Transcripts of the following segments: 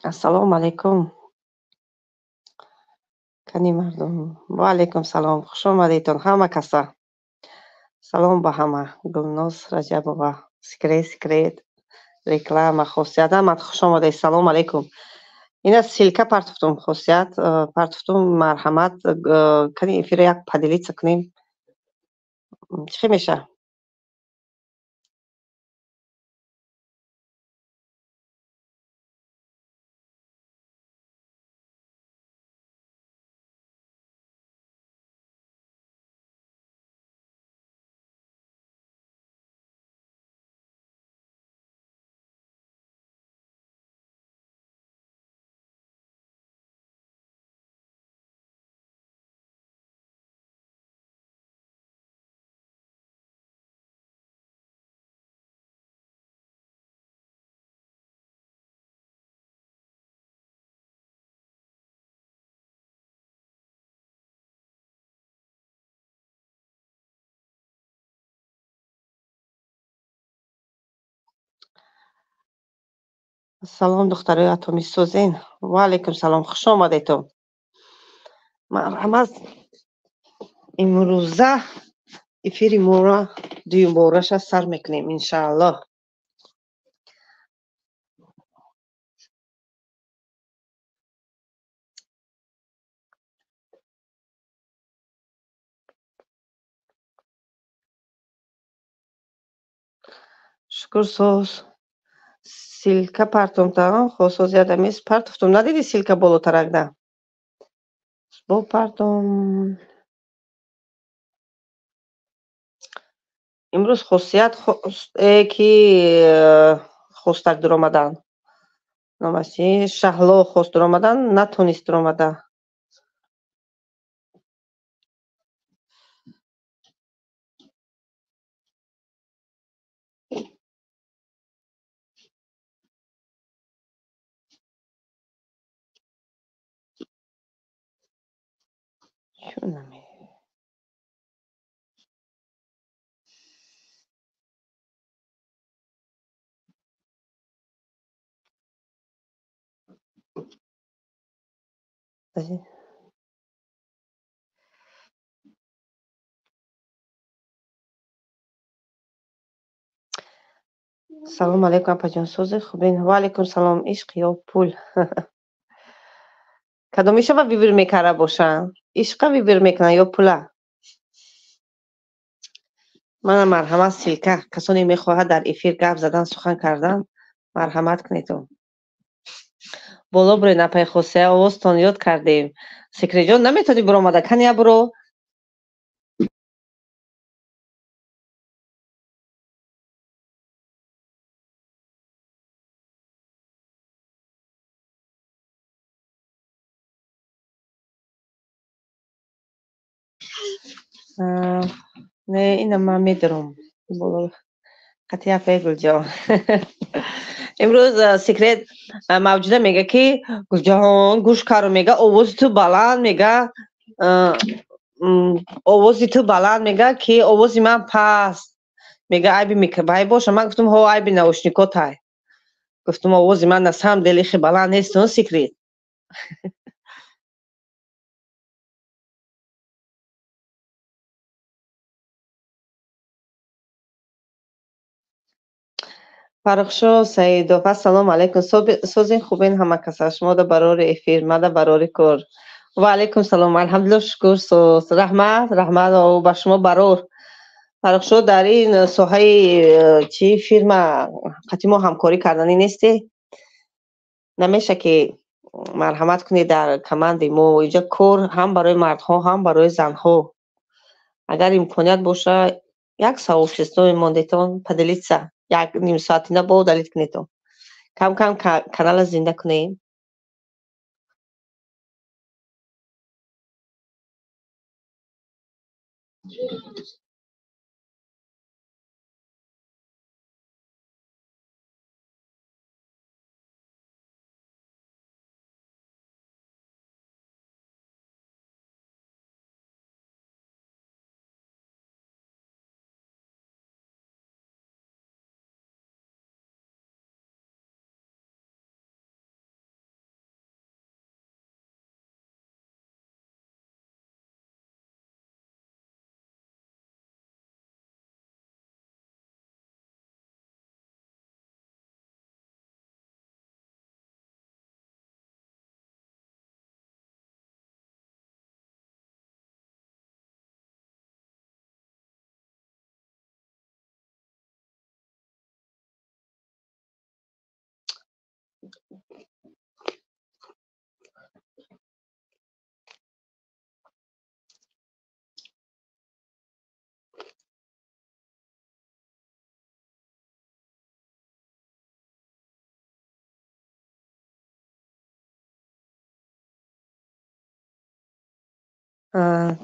Ассалому алайкум. Кани мардум. Ва алайкум салом. Хуш омадедтон ҳама каса. Салом ба ҳама. Гулноз Раҷабова. Секрет, секрет. Реклама, хосият. Ҳамат хуш омадед. Салом алайкум. Ина ссылка партуфтум, Хосият партуфтум, марҳамат кани эфира як поделиться кунем. Чӣ меша? Салом, духтарои атомӣ, созен. Ва алайкум салом, хуш омадедтон. Марҳамат, имрӯза эфири моро дуюмбораша сар мекунем, иншааллоҳ. Шукр, соз. Ссылка партомта, хосоз ядамес партуфтум. Надиди ссылка болотаракда? Бо партом. Имрӯз Хосият ки хостак дуромадан. Номаси Шаҳло хост дуромадан, натонист дуромада. Салом алейкум, апаҷон, созе, хубен? Ва алейкум салом. Ишқ ё пул? Кадомишава выбор мекарда бошанд? Ишқа выбор мекунанд ё пула? Мана, марҳамат, ссылка. Касоне мехоҳад дар эфир гап задан, сухан кардан, марҳамат кунедон. Боло бурен, апаи Хосия, овозтон ёд кардем. Секретҷон, наметавонӣ биромада? Кания буро. Не, ина ман медаром. Боло қатъи апаи Гулҷаҳон. Имрӯз Секрет мавҷуда мега, ки Гулҷаҳон, гӯш каро, мега, овози ту баланд, мега, овози ту баланд, мега, ки овози ман паст. Мега, айби микробай боша. Ман гуфтум, ҳо, айби наушникотай. Гуфтум, овози ман на самом деле хе баланд нест, он Секрет. Фаррухшо Саидов, ассалому алайкум. Созин, хубен ҳама каса? Шумода барори эфир, мада барори кор. Ва алайкум салом. Алҳамдулилло, шукр, соз. Раҳмат, раҳмат ба шумо, барор. Фаррухшо, дар ин соҳаи чи фирма қати мо ҳамкорӣ карданӣ несте? Намеша ки марҳамат кунед дар командаи мо. Инҷа кор ҳам барои мардҳо, ҳам барои занҳо. Агар имконият боша, як сообщество мемондетон, поделиться. Як ним соатина бо удалить кунедон. Кам кам канала зинда кунем.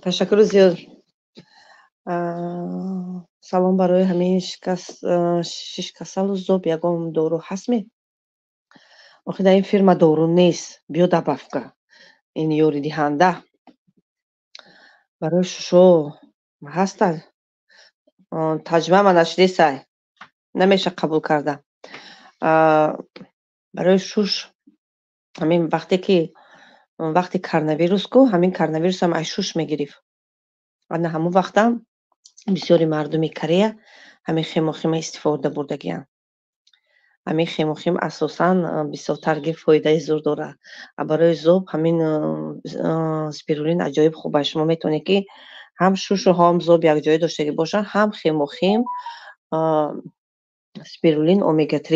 Ташаккури зиёд. Салом, барои ҳамин шишкасалу зоб ягон дору ҳастме? Охи, дар ин фирма дору нест, биодобавка ин ёридиҳанда барои шушо ҳаста. Таҷмама нашидесай, намеша қабул карда. Барои шуш ҳамин вақте ки вақти коронавирус ку, ҳамин коронавирусам аз шуш мегирифт. Ана ҳамон вақтам бисёри мардуми Корея ҳамин хемохима истифода бурдагиянд. Ҳамин хемохим асосан бисёртарги фоидаи зур дорад. А барои зоб ҳамин спирулин аҷоиб хуб аст. Шумо метавонед, ки ҳам шушу ҳам зоб якҷоя доштагӣ бошанд, ҳам хемохим, спирулин омега-3.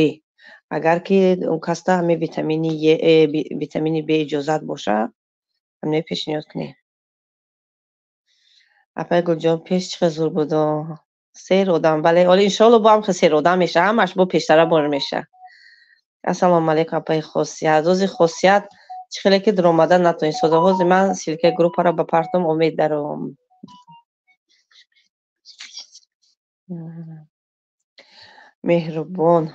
Агар ки он касда ҳамин витамини Е, витамини Б иҷозат боша, ҳамин пешниҳод кунед. Апай Гулҷон, пеш чӣ хел зур будо, сер одам. Бале, ҳоло иншоалло бо ҳам хел сер одам меша, ҳамаш бо пештара бор меша. Ассалому алайкум, апаи Хосият. Рӯзи Хосият чӣ хеле ки дуромада натонистод. Ҳозир ман ссылка и группаро ба партом, умед даром. Меҳрубон.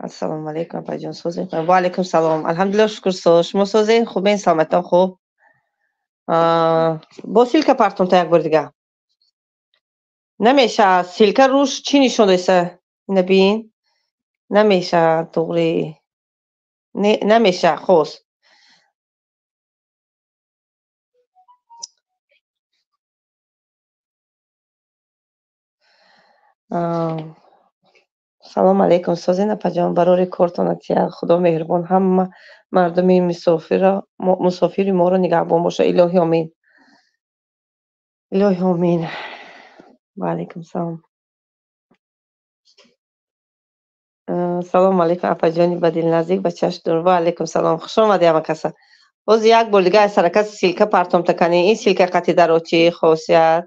Ассалому алайкум, апаҷон, созед? Ва алайкум салом. Алҳамдулилло, шукр, соз. Шумо созед? Хубен, саломатон хуб? Бо ссылка партом та як бори дига. Намеша, ссылка руш чӣ нишон доиса? Ина бин. Намеша, туғри. Намеша, хос. Салом алейкум, созен, апаҷон, барори кортон атия. Худо меҳрубон ҳама мардуми мусофири моро нигаҳбон боша. Илоҳи омин. Илоҳи омин. Ва алайкум салом. Салому алейкум, апаҷони ба дил наздик, ба чашм дур. Ва алейкум салом. Хуш омадӣ, ҳама каса. Боз як бор дига аз ҳаракат ссылка партом такани. Ин ссылка қати даро чӣ хосият?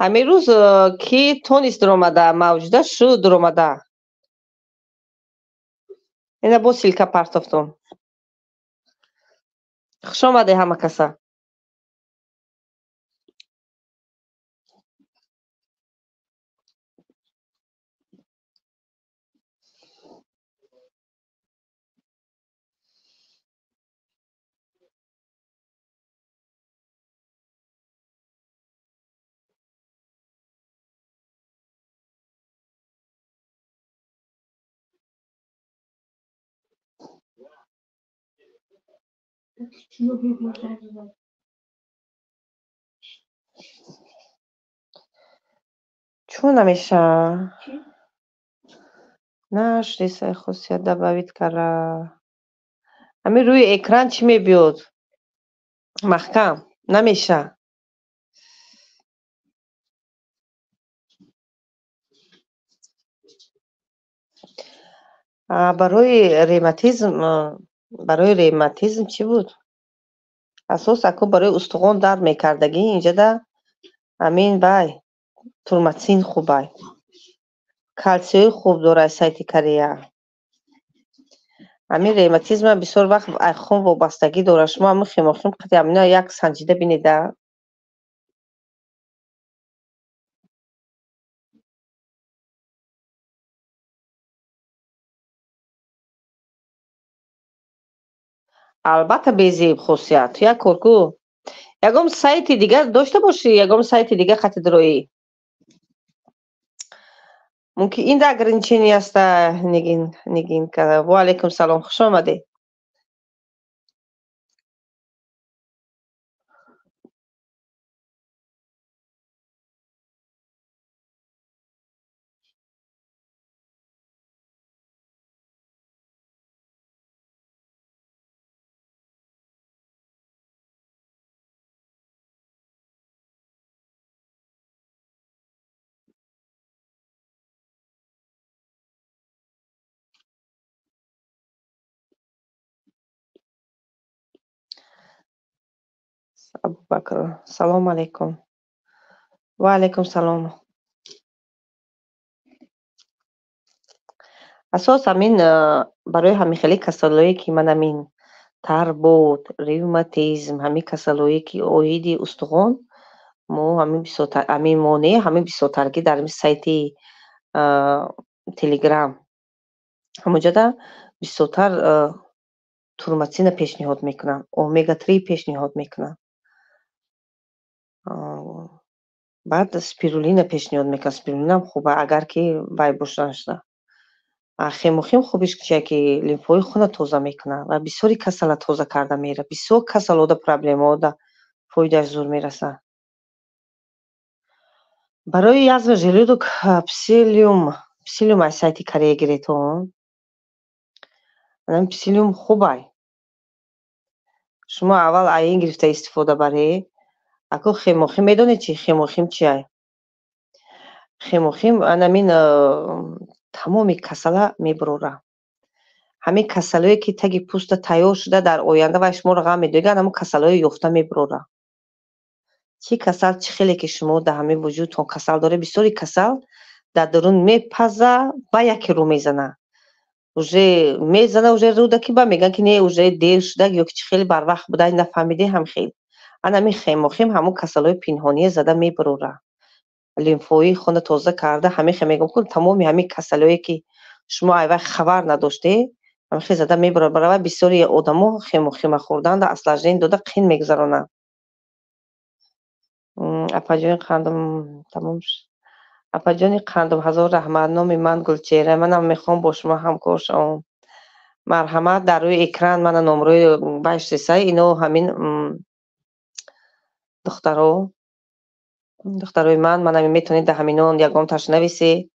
Ҳамин рӯз ки тонист дуромада, мавҷуда шуд дуромада. Ина боз ссылка партофтум. Хуш омадед, ҳама каса. Чун намеша? Нашдисай, хусусият добавить кара. Ҳамин рӯи экран чӣ мебиёд? Маҳкам намеша. Барои ревматизм чӣ буд? Асос аку барои устухон дард мекардагӣ, инҷада ҳамин вай турмацин хубай. Калсиёи хуб дорад сайти Корея. Ҳамин ревматизма бисёр вақт ай хун вобастагӣ дорад. Шумо ҳамин хемохим қати ҳамина як санҷида бинеда. Албатта, безеб хусусият. Ту як кор ку. Ягон сайти дигар дошта бошӣ, ягон сайти дигар қати дуроӣ. Мумкин ин да ограничение аста. Нигин, Нигинка. Ва алайкум салом, хуш омадед. Абубакр, салом алейкум. Ва алейкум салом. Асос ҳамин барои ҳамин хеле касалое ки ман ҳамин тарбот, ревматизм, ҳамин касалое ки оиди устухон, мо ҳамин бисёртар, ҳамин монеъ, ҳамин бисёртарги дар ҳамин сайти Телеграм ҳамонҷода бисёртар турматсина пешниҳод мекунанд, омега 3 пешниҳод мекунанд, баъд спирулина пешниҳод мекунанд. Спирулинам хуба, агар ки вай бошанашда. Хемохим хубиш чия ки лимфои хуна тоза мекунад ва бисёри касала тоза карда мера, бисёр касалода проблемаода фоидааш зур мерасад. Барои язва желудок псилиум аз сайти Корея гиретон. Псилиум хубай. Шумо аввал аин гирифта истифода баред. Ако хемохим медонед чи? Хемохим чиай? Хемохим анамин тамоми касала мебурора. Ҳамин касалое ки таги пӯста тайёр шуда дар оянда вай шуморо ғам медояд, ҳамон касалое ёфта мебурора. Чӣ касал, чӣ хеле ки шумо дар ҳамин вуҷудтон касал доред, бисёри касал дар дарун мепаза, ба яке рӯ мезана. Уже мезана, уже рӯда ки ба мегӯянд ки не, уже дер шуда ё ки чӣ хеле барвақт буда, нафаҳмиде ҳам хел. Ана ҳамин хемохим ҳамон касалҳои пинҳоние зада мебурора. Лимфои хуна тоза карда, ҳамин хел мегӯям ку тамоми ҳамин касалҳое ки шумо айвай хабар надоште, ҳамин хел зада мебурора. Барои бисёри одамо хемохима хӯрдан да осложнение дода қин мегузаронанд. Апаҷони қандум тамом шуд. Апаҷони қандум, ҳазор раҳмат. Номи ман Гулчеҳра, манам мехоҳам бо шумо ҳамкор шавам. Марҳамат, дар рӯи экран мана номрои баштеса, ино ҳамин духтаро, духтарои ман, манам метавонед дар ҳаминон ягонташ нависед.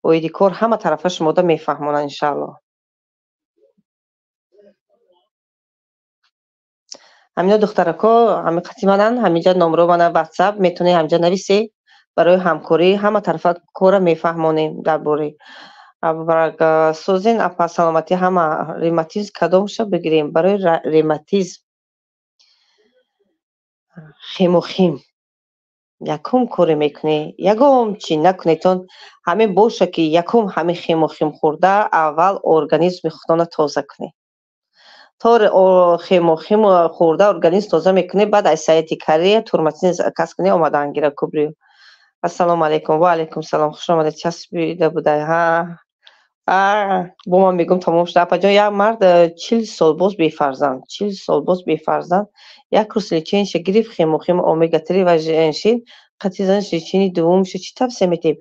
Оиди кор ҳама тарафа шумода мефаҳмонанд иншааллоҳ. Ҳамино духтарако ҳамин қати мананд, ҳаминҷа номро мана WhatsApp метавонед ҳаминҷа нависед. Барои ҳамкорӣ ҳама тарафа кора мефаҳмонем дар бораи созин апа саломатӣ ҳама ревматизм кадомша бигирем барои ревматизм хемохим якум коре мекунӣ, ягон чи накунедтон, ҳамин боша ки якум ҳамин хемохим хӯрда аввал организми худона тоза кунед. То хемохим хӯрда организм тоза мекунед, баъд аз сайти Корея турматсин кас кунед, омадан гира кубрию. Ассалому алайкум. Ва алайкум салом. Хуш омадед. Часпида будай. Ҳа. Бо ман мегӯм тамом шуда. Апаҷон, як мард 40 сол боз бефарзанд, 40 сол боз бефарзанд, як курс лечениша гирифт, хемохим, омега 3 ва женшин, қати занаш лечени дуввумша чӣ тавсия метиҳем?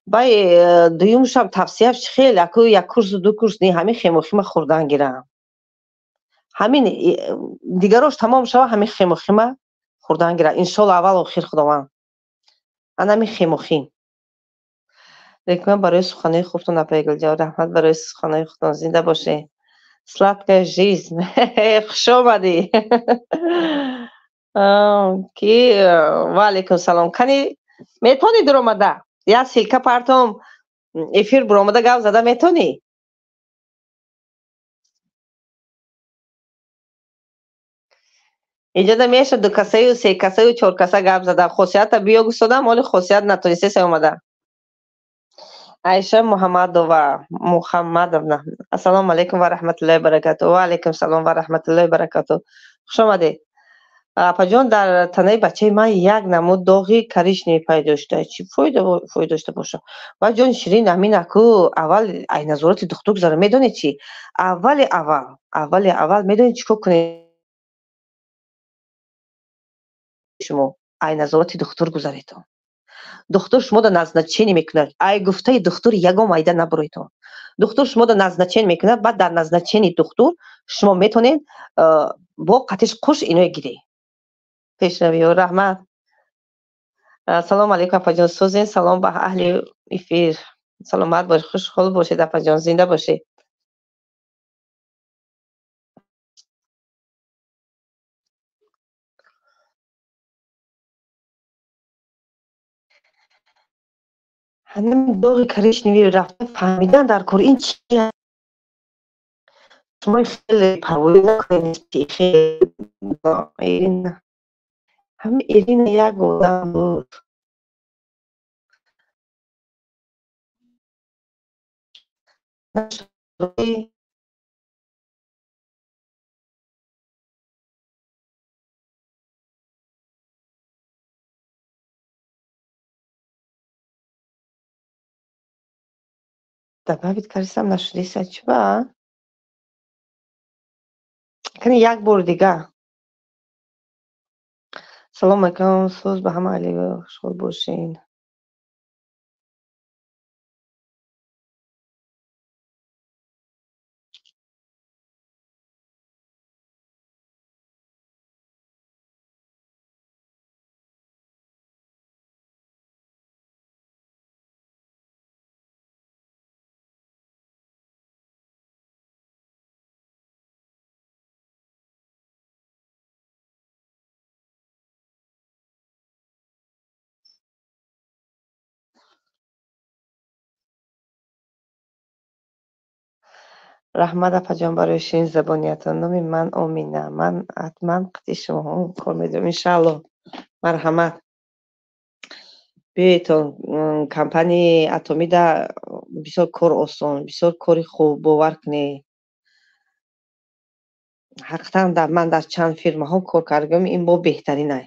Бай дуюмшам тавсияш хеле, аку як курсу ду курс не, ҳамин хемохима хӯрдан гирам. Ҳамин дигарош тамом шава, ҳамин хемохима хӯрдан гирам. Иншолло аввал охир Худованд. Ана ҳамин хемохим. Реклама барои суханои хубтон, апаи Гулҷон, раҳмат барои суханои хубтон, зинда бошед. Сладкая жизнь. Хуш омадӣ. Ки ва алайкум салом. Кани метавонӣ дуромада? Як ссылка партом эфир буромада гап зада метавонӣ? Иҷода мешавад ду касаю, се касаю, чор каса гап зада. Хосията биё густодам, оли хосият натонисте се омада. Айша Муҳаммадова, Муҳаммадовна. Ассалому алайкум ва раҳматуллоҳи ва баракатуҳ. Ва алайкум салом ва раҳматуллоҳи ва баракатуҳ. Хуш омадед. Апаҷон, дар танаи бачаи ман як намуд доғи коричневый пайдо шуда. Чӣ фоида дошта бошад? Ва ҷони ширин, ҳамин аку аввал ай назорати духтур гузара. Медонед чӣ? Аввали аввал, аввали аввал медонед чӣ кор кунед шумо? Ай назорати духтур гузаретон. Духтур шумода назначение мекунад. Ай гуфтаи духтур ягон майда набуроитон. Духтур шумода назначение мекунад, баъд дар назначении духтур шумо метавонед бо қатиш қуш иное гиред. Пешравиё, раҳмат. Ассалому алайкум апаҷон, созен, салом ба аҳли эфир. Саломат бошед, хушҳол бошед апаҷон, зинда бошед. Ҳамин доғи коричневый рафта фаҳмидан дар кор ин чи шумо хеле парвоӣ накунед, хеле. Ҳамин Ирина як одам буд. Добавить кардисам, нашудиса, чиба? Кани як бор дига. Салом алайкум, соз ба ҳама али, хушҳол бошин. Раҳмат, апаҷон, барои ширинзабониятон. Номи ман Омина. Ман ҳатман қити шумоҳо кор медорам, иншаалло. Марҳамат. Биёедтон компанияи Атомида, бисёр кор осон, бисёр кори хуб, бовар кунед. Ҳақиқатан ман дар чанд фирмаҳо кор кардам, ин бо беҳтаринай.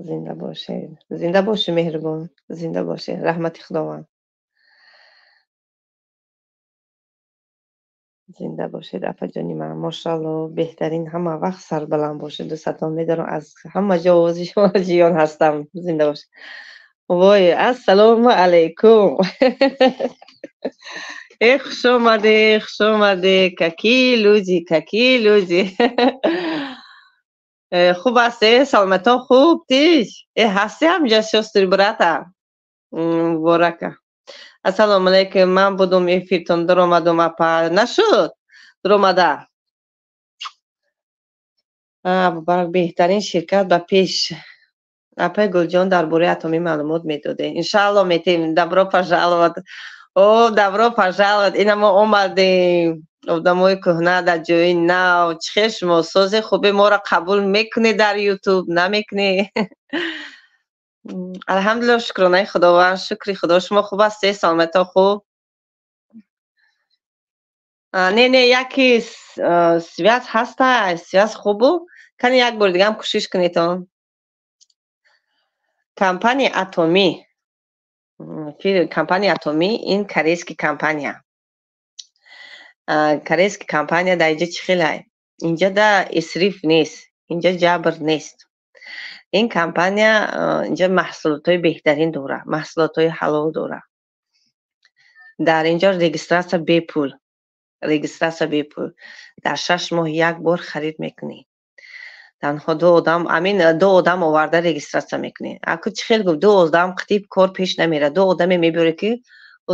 Зинда бошед, зинда бошед, меҳрубон, зинда бошед, раҳмати Худованд. Зинда бошед, апаҷони ман, мошалло, беҳтарин, ҳама вақт сарбаланд бошед, дӯстатон медорам, аз ҳама ҷо овози шумо ҷиён ҳастам, зинда бошед. Вой, ассалому алайкум. Э, хуш омадед, хуш омадед, какие люди, какие люди. Хуб ҳасте, саломатон хуб, тиш? Э, ҳасте ҳамҷа, сёстры, брата? Муборака. Ассалому алайкум, ман будум эфиртон, даромадум, апа. Нашуд? Даромада. Муборак, беҳтарин ширкат ба пеш. Апаи Гулҷон, дар бораи атомӣ маълумот медодед. Иншаалло метем. Добро пожаловать. О, добро пожаловать. Ина мо омадем. Одамои кӯҳна дар ҷои нав. Чӣ хел шумо сози хуби моро қабул мекунед дар Ютуб, намекунед? Алҳамдулилло, шукронаи Худованд, шукри Худо. Шумо хуб ҳастед, саломатон хуб? Не, не, яке связь ҳаста, связь хубу. Кани як бори дигаам кӯшиш кунедон. Компания Атомӣ. Компания Атомӣ ин корейский компания. Корейский компания дар инҷа чӣ хелай? Инҷа да исриф нест, инҷа ҷабр нест. Ин компания инҷа маҳсулотҳои беҳтарин дорад, маҳсулотҳои ҳалол дорад. Дар инҷо регистрация бепул, регистрация бепул. Дар 6 моҳ як бор харид мекунӣ. Танҳо ду одам, амин, ду одам оварда регистрация мекунӣ. Аку чӣ хел гуфт, ду одам қитиб кор пеш намерад. Ду одаме мебиёре, ки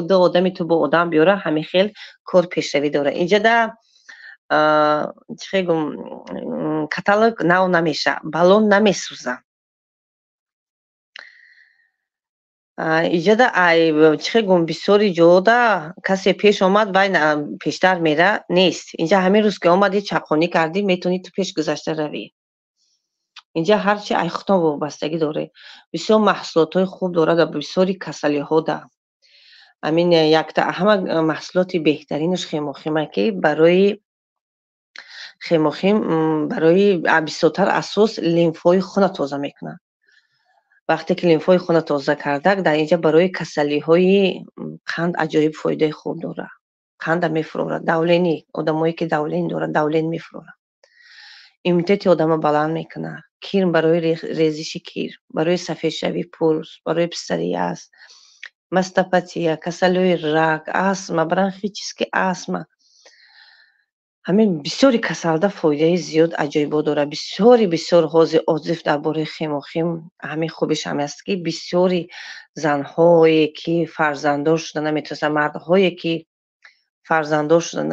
ду одами ту бо одам биёра, ҳамин хел кор пешравӣ дорад. Инҷа да чӣ хел гум, каталог нав намеша, баллон намесӯза. Иҷода ай чӣ хел гум, бисёри ҷода касе пеш омад, вай пештар мера нест. Инҷа ҳамин рӯз ки омадӣ, чаққонӣ кардӣ, метавонӣ ту пеш гузашта равӣ. Инҷа ҳарчи ай худтон вобастагӣ доред. Бисёр маҳсулотҳои хуб дорад ва бисёри касалиҳо да. Амин, якта ҳама маҳсулоти беҳтаринаш хемохима, ки барои хемохим, барои бисёртар асос лимфои хуна тоза мекунад. Вақте ки лимфои хуна тоза кардак, дар инҷа барои касалиҳои қанд аҷоиб фоидаи хуб дорад. Қанда мефурорад, давление, одамое ки давление дорад, давление мефурорад. Иммунитети одама баланд мекунад. Кир, барои резиши кир, барои сафедшавии пӯст, барои псориаз, мастопатия, касалиҳои рак, астма, бронхический астма. Ҳамин бисёри касалда фоидаи зиёд аҷоибот дорад. Бисёри бисёр ҳозир отзыв дар бораи хемохим, ҳамин хубиш ҳамин аст, ки бисёри занҳое ки фарзанддор шуда наметавонистанд, мардҳое ки фарзанддор шуда.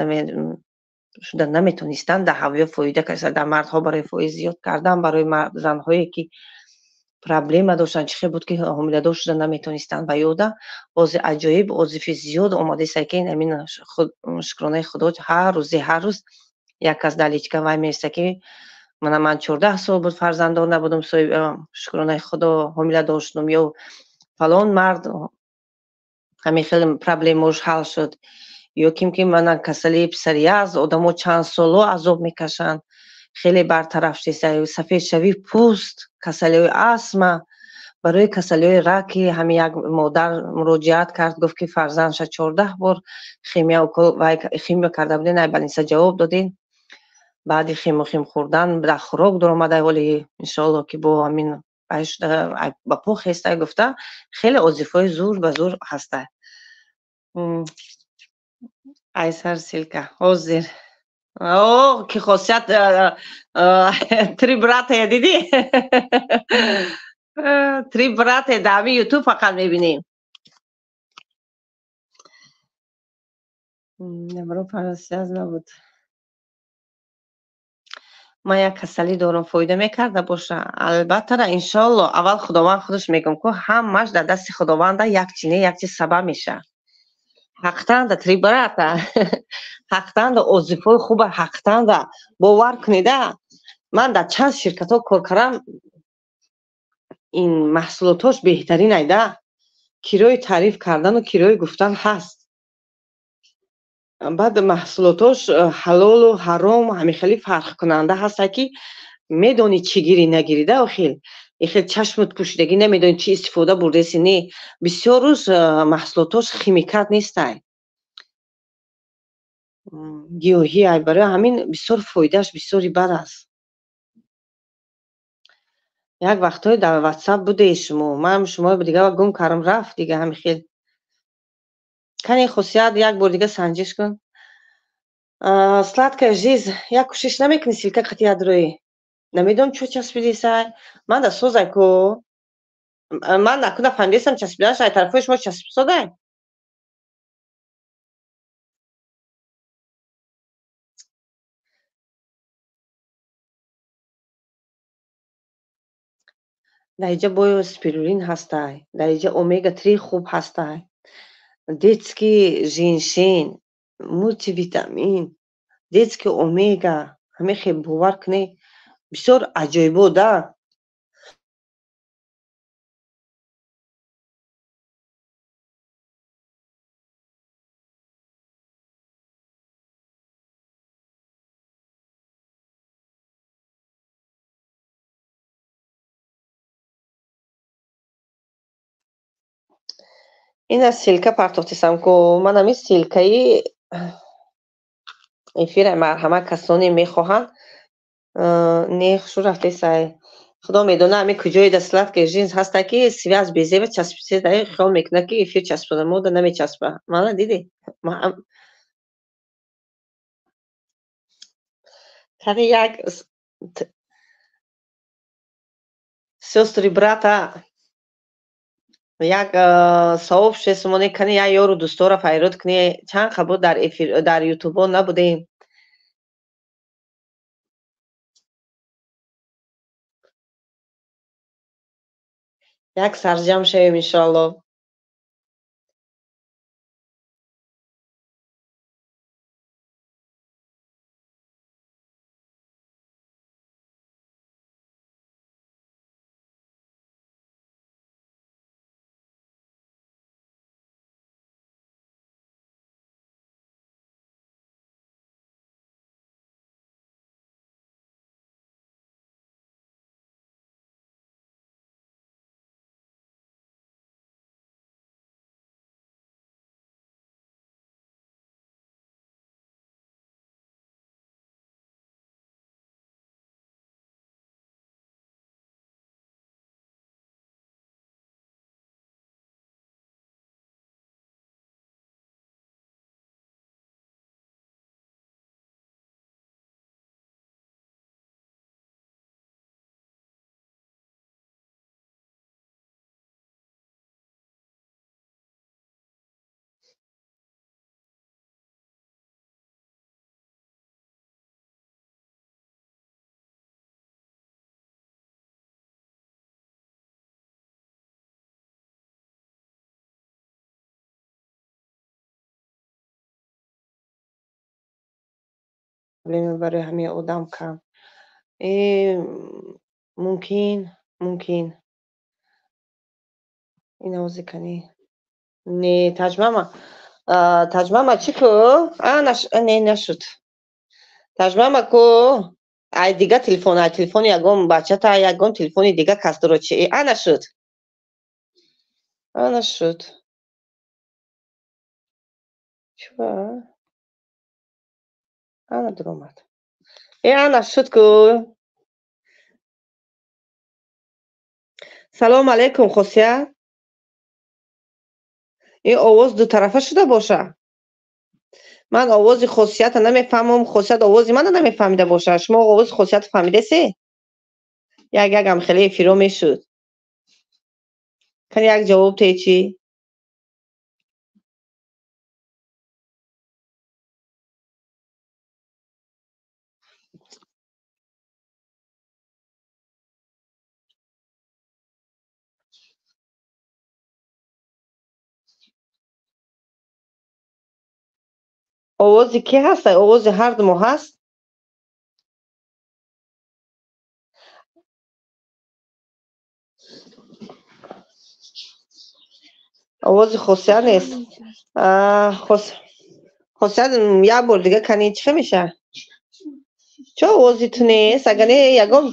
шуда наметонистанд, дар ҳавё фоида каса, дар мардҳо барои фоиз зиёд кардан, барои занҳое ки проблема доштанд, чӣ хел буд ки ҳомиладор шуда наметонистанд, ба ёда ози аҷоиб отзыви зиёд омадааст, ки ҳамин шукронаи Худо ҳар рӯзи ҳар рӯз як кас дар личка вай меиста ки мана ман 14 сол буд фарзанддор набудам, шукронаи Худо ҳомиладор шудам, ё фалон мард ҳамин хел проблемаош ҳал шуд, ё ким ки мана касалии псориаз одамо чанд соло азоб мекашанд, хеле бартараф шудааст, сафедшавии пӯст, касалиҳои астма, барои касалиҳои раки ҳамин як модар муроҷиат кард, гуфт ки фарзандша 14 бор химия карда будем, ай больница ҷавоб додем, баъди химохим хӯрдан дар хӯрок дуромада, вале иншоалло ки бо ҳамин ба по хеста гуфта, хеле отзывҳои зур ба зур ҳаста. Айсар ссылка ҳозир. О, ки хосият три брата дидӣ? Три брата дар ҳамин ютуб фақат мебинем. Набуд. Ман як касалӣ дорам, фоида мекарда боша? Албатта, иншоалло, аввал Худованд худаш мегӯм ку ҳамаш дар дасти Худованда, як чи не, як чи сабаб мешавад. Ҳақтанда три брата, ҳақтанда отзывҳои хуба, ҳақтанда бовар кунеда. Ман дар чанд ширкатҳо кор кардам, ин маҳсулотҳош беҳтарин айда. Кирои таъриф кардану кирои гуфтан ҳаст. Баъд маҳсулотҳош ҳалолу ҳаром ҳамин хеле фарқкунанда ҳаста ки медонӣ чӣ гирӣ нагирида, охил ихел чашмут пӯшидагӣ намедонӣ чӣ истифода бурдаси, не. Бисёр рӯз маҳсулотҳош химикат нестай, гиёҳӣ ай, барои ҳамин бисёр фоидааш бисёри бад аст. Як вақтҳое дар ватсап будед шумо, ман шуморо дигар гум кардам, рафт дига ҳамин хел. Кани хусусият як бор дига санҷиш кун. Сладкая жизнь, як кӯшиш намекунӣ ссылка қати ядроӣ? Намедонам чо часпидисай. Ман да созай ку. Ман наку нафаҳмидастам часпиданаш, ай тарафҳои шумо часписодай? Дар инҷа боё спирулин ҳастай, дар инҷа омега 3 хуб ҳастай, детский женьшень, мултивитамин, детский омега, ҳамин хел бовар кунед, бисёр аҷоибо да. Ина ссылка партохтисам ку, ман ҳамин ссылкаи эфира марҳамат касоне мехоҳанд. Не, хушу рафтесай. Худо медона ҳамин куҷое да сладкая жизнь ҳаста ки связь безеба часпида, хиёл мекунад ки эфир часпида, мода намечаспа. Мана дидӣ? Кани як сестры брата як савоб шесмоне, кани як ёру дӯстора файрод кунӣ, чанд қабул дар эфир дар ютубо набудем. Як сарҷам шавем иншоалло. Проблема барои ҳамин одам кам. Мумкин, мумкин. Ин овози кани. Не, таҷмама. Таҷмама чӣ ку? Не, нашуд. Таҷмама ку? Ай дига телефон, ай телефони ягон бачата, ягон телефони дига кас дорад чи? Ана шуд. Ана шуд. Чува? Ана дуромад. Ана шуд ку. Салом алейкум, Хосият. Ин овоз дутарафа шуда боша? Ман овози Хосиятро намефаҳмам, Хосият овози мана намефаҳмида боша. Шумо овози Хосиятро фаҳмидасе? Як якам хеле эфиро мешуд. Кани як ҷавоб те чӣ? Овози ки ҳаст? Овози ҳарду мо ҳаст? Овози Хосият нест. Хосият як бор дига кани чӣ меша? Чо овози ту нест? Агар не ягон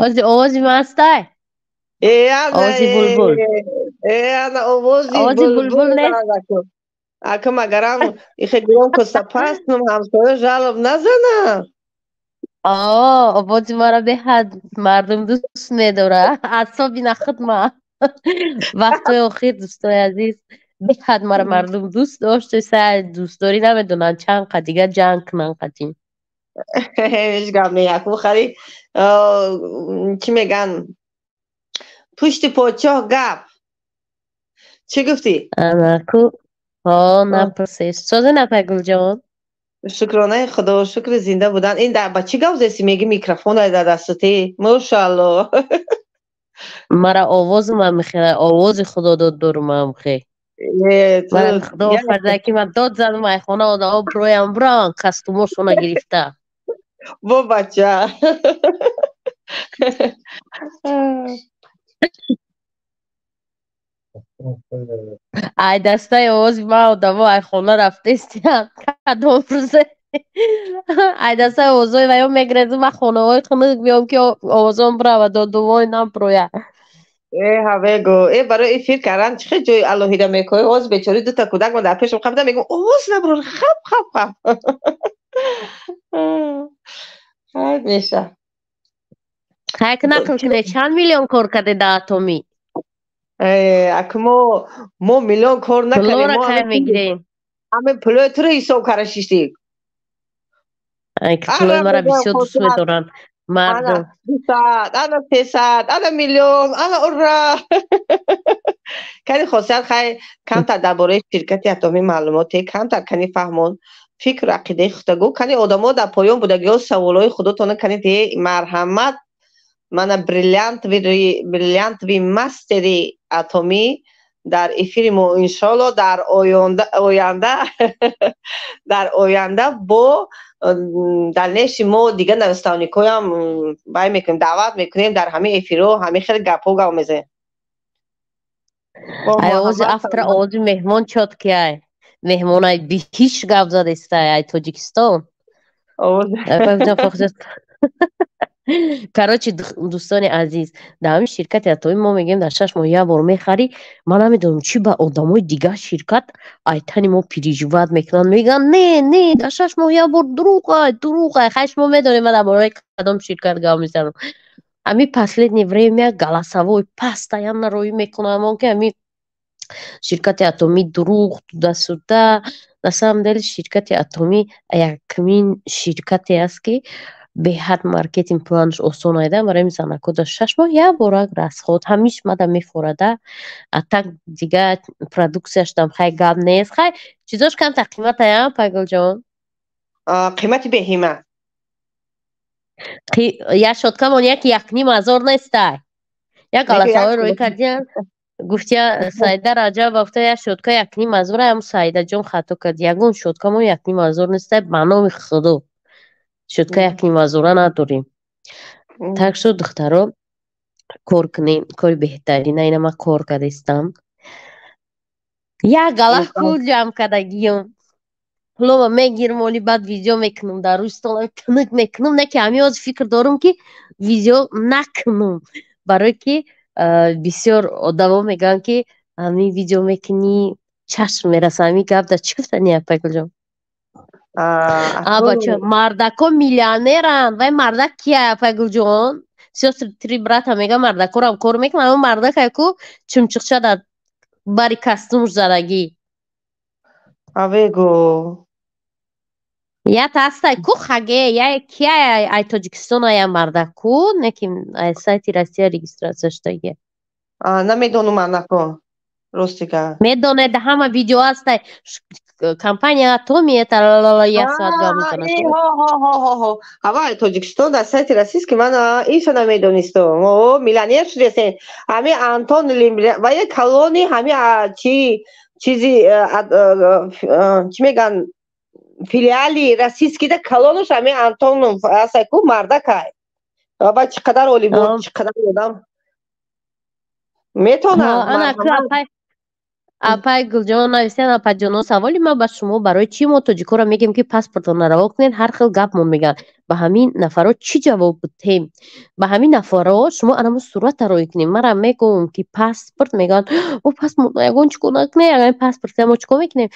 Ози овози ман ҳастай? Овози булбул. Ана овози булбул нест? Ака магарам ихе громко сапастнум, ҳамсоя жалоб назанам. Овози маро беҳад мардум дӯст медорад. Асоби нахуд ма. Вақтҳои охир, дӯстои азиз, беҳад маро мардум дӯст дошт. Сай дӯстдорӣ намедонанд чанд қад дига ҷанг кунанд қатин. Ҳеҷ гап не, яку хари чӣ меган? Пушти подшоҳ гап. Чӣ гуфтӣ? Анаку ҳо напурсед. Созе напай Гулҷон. Шукронаи Худо, шукри зинда будан. Ин ба чӣ гап зеси меги микрофон дар дастати? Мошалло. Мара овозам мехела, овози Худо дод дорумам хе. Мара Худо офарда ки ман дод задам ай хона одамо броям браван кастумошона гирифта. Бо бача. Ай дастаи овози ман одамо ай хона рафтестиям. Кадом рӯзе ай дастаи овозҳои ваё мегрезу ман хонаҳои хунук меом ки овозон брава додувой наброя. Ҳавего. Барои эфир кардан чӣ хел ҷои алоҳида мекоҳӣ? Овоз бечори дута кӯдак ман дар пешам қабида мегӯм овоз наброр, хап хап хап. Хайр меша. Хайк нақл кунед, чанд миллион кор карде дар Атомӣ? Ака мо миллион кор накардем. Пулора кай мегирем? Ҳаме пулои туро ҳисоб карда шиштем. Пулои мара бисёр дӯст медоранд мардум. 200, ана 300, ана миллион, ана ура. Кани Хосият хай камтар дар бораи ширкати Атомӣ маълумоте, камтар кани фаҳмон, фикру ақидаи худта гӯ. Кани одамо дар поён будагиҳо саволҳои худотона кани те марҳамат. Мана бриллиантови мастери Атомӣ дар эфири мо иншоалло дар оянда дар оянда бо дальнейший мо дига наставникҳоям бай мекунем, даъват мекунем дар ҳамин эфирҳо, ҳамин хеле гапҳо гап мезанем. Ай овози автора, овози меҳмон чот ки ай меҳмон ай биҳиш гап задестай ай Тоҷикистон. Короче, дӯстони азиз, дар ҳамин ширкати Атомӣ мо мегӯем дар 6 моҳ як бор мехарӣ. Ман намедонам чӣ ба одамои дигар ширкат айтани мо переживать мекунанд, мегӯянд не, не, дар 6 моҳ як бор дурӯғ ай, дурӯғ ай. Хай шумо медонед ман дар бораи кадом ширкат гап мезанам. Ҳамин последнее время голосовой постоянно роӣ мекунам, он ки ҳамин ширкати Атомӣ дурӯғ туда-сюда. На самом деле ширкати Атомӣ якумин ширкате аст ки Беҳад маркетинг планш осон айда барои занако. Дар 6 моҳ як борак расход ҳамиш мада мефорада. А так дига продукцияшдам хай гап нест, хай чизош камтар қиматая, Пайгулҷон. Қимати беҳима. Як щёткамон яки 1,5 ҳазор нестай. Як галасавой рӯй кардиян, гуфтия Саида Раҷаба, гуфта, як щётка 1,5 ҳазор. Ам Саидаҷон хато кард, ягон щёткамон 1,5 ҳазор нестай. Ба номи Худо, щётка 1,5 ҳазора надорем. Так шуд, духтаро, кор кунем, кори беҳтарина. Ина ман кор кардистам, як гала пул ҷамъ кардагиём. Пулома мегирм, оли баъд видео мекунам, дар рӯи столам тунук мекунам. Не ки ҳамин ҳозир фикр дорам, ки видео накунам, барое ки бисёр одамо мегӯянд, ки ҳамин видео мекунӣ, чашм мераса. Ҳамин гап дар чӣ гуфтани, Апайгулҷон? А бача, мардако миллионеранд. Вай мардак кия, Апайгулҷон? Сёстры три брата мега, мардакорам кор мекунад. Ҳамон мардакай ку чумчуқча дар бари костюмш задагӣ. Авего. Ята ҳастай ку, хаге я кия, ай Тоҷикистон ая мардак ку, не ки ай сайти Россия регистрация шудагия. Намедонам анако, ростига. Медонед, ҳама видео ҳастай, компания Атоми это як соат гап мезанад. Ҳава, Тоҷикистон дар сайти российский ман иншо намедонистам. О, миллионер шудесен. Ҳами Антон ва калони ҳами чи чизи, чӣ мегӯянд, филиали российскийда калонуш ҳами Антонов ҳастай ку, мардакай. Ва чӣ қадар олибор, чӣ қадар одам метонад. Апай Гулҷон нависиян: «Апаҷоно, саволи ман ба шумо, барои чӣ мо тоҷикоро мегӯем, ки паспортро нараво кунед, ҳар хел гапмон мегӯянд? Ба ҳамин нафаро чӣ ҷавоб будем?» Ба ҳамин нафаро шумо анамо сурата роӣ кунед. Мара мегӯм, ки паспорт мегӯянд, о паспорт ягон чӣ кор накунед, ягон паспорт мо чӣ кор мекунем?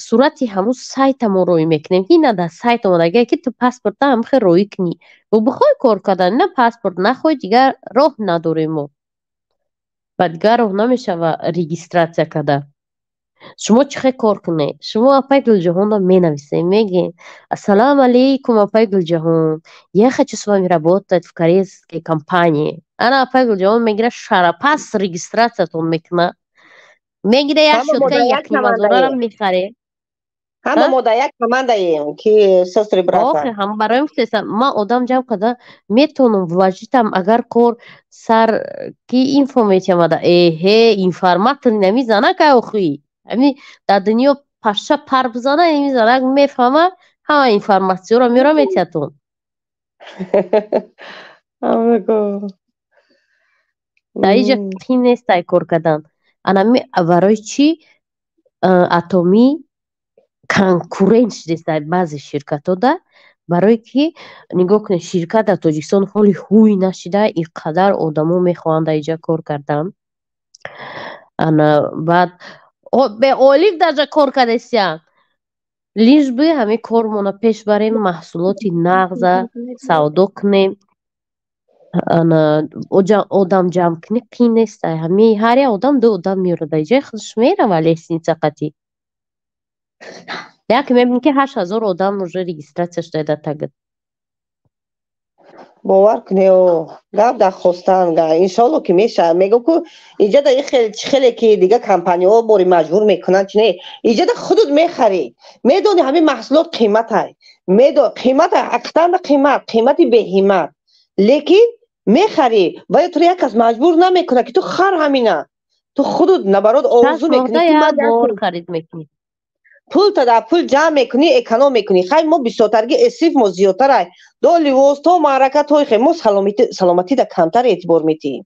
Сурати ҳамун сайтамо роӣ мекунем, ки ина дар сайт омадагия, ки ту паспорта ҳамхел роӣ кунӣ. Бихоҳӣ кор кардан, ина паспорт, нахоҳӣ, дигар роҳ надорем мо, ба дигар роҳ намешава регистрация карда. Шумо чӣ хел кор кунед? Шумо апай Гулҷаҳонро менависед, мегӯед: «Ассалому алейкум, апай Гулҷаҳон, я хочу с вами работать в корейской компании». Ана апай Гулҷаҳон мегирад, шарапас регистрациятон мекунад, мегира, як щётка 1,5 ҳазорарам мехаре. Ҳама мо дар як командаем, ки сестры брата. Охе, ҳам барои гуфтесам, ман одам ҷамъ карда метавонам, вложитам, агар кор сар ки инфо метиҳамада. Эҳе, информатор нами занак ай, охи ами дар дунё паша пар бизана, ими занак мефаҳма, ҳама информатсияро меёра, метиҳатон. Амаго. Дар иҷа қин нест ай кор кардан. Анами барои чӣ Атомӣ конкурент шудест дар баъзе ширкатҳода? Барое ки нигоҳ кунед, ширкат дар Тоҷикистон ҳоли ҳуй нашида, ин қадар одамо мехоҳанд дар иҷа кор кардан. Ана баъд беолиф даже кор кардесиян, лишь бы ҳамин кормона пеш барем, маҳсулоти нағза савдо кунем. Ана одам ҷамъ кунӣ, қин нест. Ҳами ҳар як одам ду одам меёрад, дар иҷои худаш мерава лестница қатӣ. Яке мебинӣ, ки 8000 одам уже регистрация шуда дар тагат. Бовар кунӣ, гап дар хостан, иншоалло, ки мешавад. Мегӯ ку, иҷада чӣ хеле ки дига компаниҳо бори маҷбур мекунанд, чи не, иҷада худут мехарӣ, медони, ҳамин маҳсулот қиматай, қимата, ҳақиқатан қимат, қимати беҳимат, лекин мехарӣ. Вале туро як кас маҷбур намекунад, ки ту хар ҳамина, ту худут наоборот орзу мекунӣ. Харид мекунӣ. Пулта дар пул ҷамъ мекунӣ, эконом мекунӣ. Хай, мо бисёртарги эсиф мо зиёдтарай до ливос то маърака то хе мо саломатида камтар эътибор метиҳем.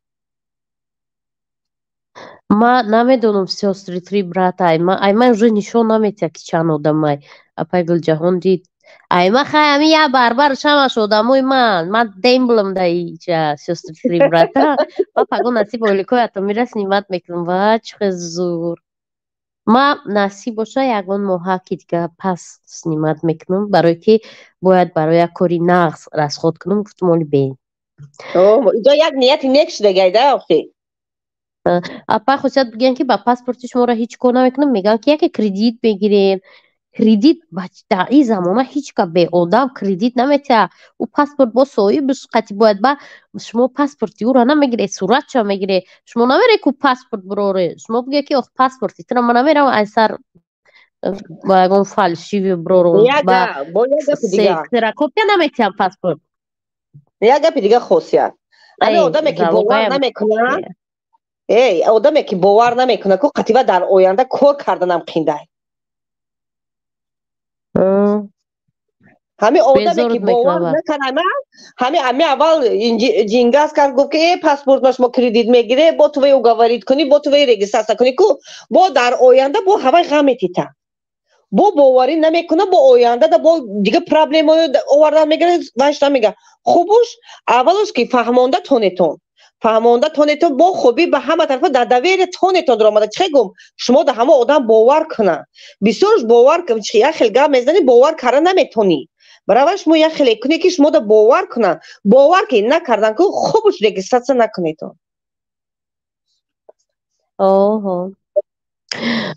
Ма намедонам, сёстры три брата ай ма уже нишон наметиҳад, ки чанд одамай. Апай Гулҷаҳон дид, ай ма хай ами як барбар шамаш одамои ман, ман демблам да иҷа сёстры три брата. Ма паго насиб ойликои атомира снимать мекунам. Ва чӣ хел зур! Ма насиб боша, ягон моҳаки дига пас снимать мекунам, барое ки бояд барои як кори нағз расход кунам. Гуфтум, оли бе. Иҷо як нияти нек шудагайда охи. Апай Хусият бигӯянд, ки ба паспорти шуморо ҳеҷ кор намекунам. Мегӯянд, ки яке кредит мегирем. Кредит дар ин замона ҳеҷ ка беодам кредит наметиҳад. Ӯ паспорт бо соҳибаш қати бояд, ба шумо паспорти ӯро намегиред, суратша мегиред. Шумо намеред, ку паспорт бироре. Шумо бигӯед, ки ох, паспорти тура ман намерам, ай сар ба ягон фальшивый бирорум. Ксерокопия наметиҳам паспорт. Як гапи дига, Хосият. Ҳамин одаме, ки бовар намекунад, эй, одаме, ки бовар намекунад, ку қатива дар оянда кор карданам қиндай. Ҳамин одаме, ки бовар накард, ҳами аввал ҷингаз кард, гуфт, ки э, паспорт ма шумо кредит мегире, бо туве уговорить кунӣ, бо туве регистрация кунӣ, ку бо дар оянда бо ҳавай ғам метита, бо боварӣ намекунад, бо ояндада бо дига проблемаё овардан мегирад, вайш намега. Хубуш аввалуш, ки фаҳмонда тонетон, фаҳмонда тонетон, бо хубӣ ба ҳама тарафа дар доверие тонетон омада. Чӣ гум, шумо да ҳама одам бовар кунад, бисёрш бовар, як хел гап мезанӣ, бовар карда наметонӣ. Баравай шумо як хеле кунед, ки шумо да бовар кунанд. Бовар ки накардан, ку хубуш регистрация накунедон. Оҳо,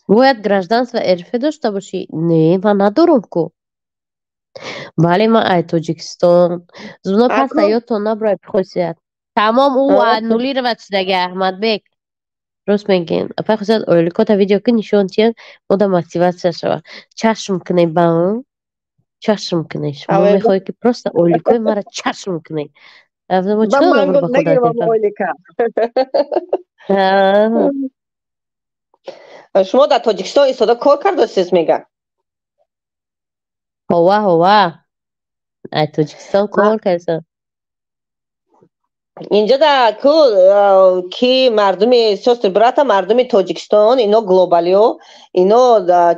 бояд гражданство РФ дошта бошӣ? Не, ман надорам ку. Бале, ман ай Тоҷикистон. Зуно паста ёдтон набурад, Хосият. Тамом, ӯ аннулировать шудаги, Аҳмадбек. Рост мегӯем, апай Хосият, ойликота видео ки нишон тиҳанд, мода мотивация шава. Чашм кунед ба чашм кунед. Шумо мехоҳед, ки просто ойликои мара чашм кунед. Ба худо, ойлика. Шумо дар Тоҷикистон истода кор кардастед, мега? Ҳова, ҳова, ай Тоҷикистон кор кардам. Инҷа да ку ки мардуми сёстры, брата, мардуми Тоҷикистон, ино глобалио, ино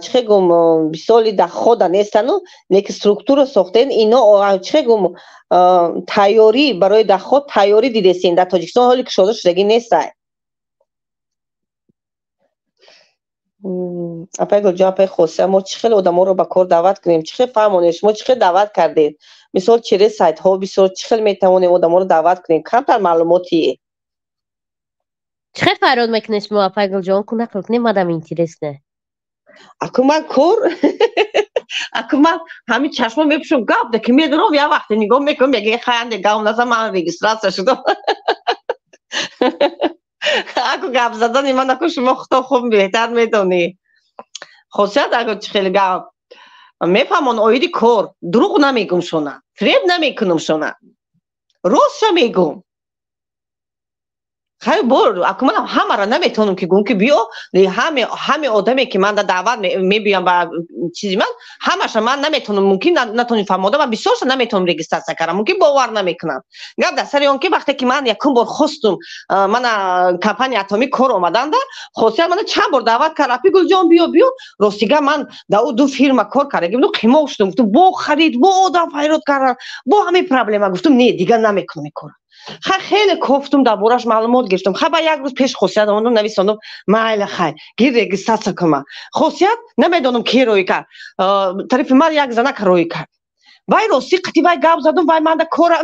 чӣ гум, бисёри дохода нестану, леки структура сохтен. Ино, чӣ гум, тайёрӣ барои доход тайёрӣ дидесен. Дар Тоҷикистон ҳоли кушода шудагӣ нестай. Апай Гулҷон, апай Хосия, мо чӣ хел одаморо ба кор даъват кунем? Чӣ хел фаҳмонем? Шумо чӣ хел даъват кардед? Мисол, через сайтҳо бисёр чӣ хел метавонем одаморо даъват кунем? Камтар маълумоти. Чӣ хел фарёд мекунед шумо, апай Гулҷон? Ку нақл кунем, мадам интересно. Аку ман кор, аку ман ҳамин чашмо мепӯшам, гап да ки медорам, як вақте нигоҳ мекунам, мега хаянде гап наза, ман регистрация шудам. Аку гап задани ман, аку шумо худо хуб беҳтар медонӣ. Хосият, аку чӣ хел гап мефаҳмон оиди кор, дурӯғ намегум шона, фиреб намекунам шона, ростша мегум. Хай, бор аку манам ҳамаро наметавонам, ки гум, ки биё. Ҳаме одаме, ки ман даъват мебиём ба чизи ман, ҳамаша ман наметавонам, мумкин натонем фаҳмода. Ман бисёрша наметавонам регистрация кардам, мумкин бовар намекунам. Гап дар сари он, ки вақте ки ман якум бор хостум, мана компания Атомӣ кор омаданда, Хосият мана чанд бор даъват кард: «Апи Гулҷон, биё, биё». Ростига, ман дар ӯ ду фирма кор карда гуфтум, қимоқ шудам. Гуфтум, бо харид, бо одам файрод кардан, бо ҳамин проблема. Гуфтум, не, дигар намекунам ин кора. Хай, хеле кофтум, дар бораш маълумот гирифтам. Хай, ба як рӯз пеш Хосият омадам, нависондам: «Майла, хай, гир, регистрация кунма». Хосият, намедонам, ки роӣ кард, тарафи ман як занак роӣ кард. Вай ростӣ қати вай гап задум, вай манда кора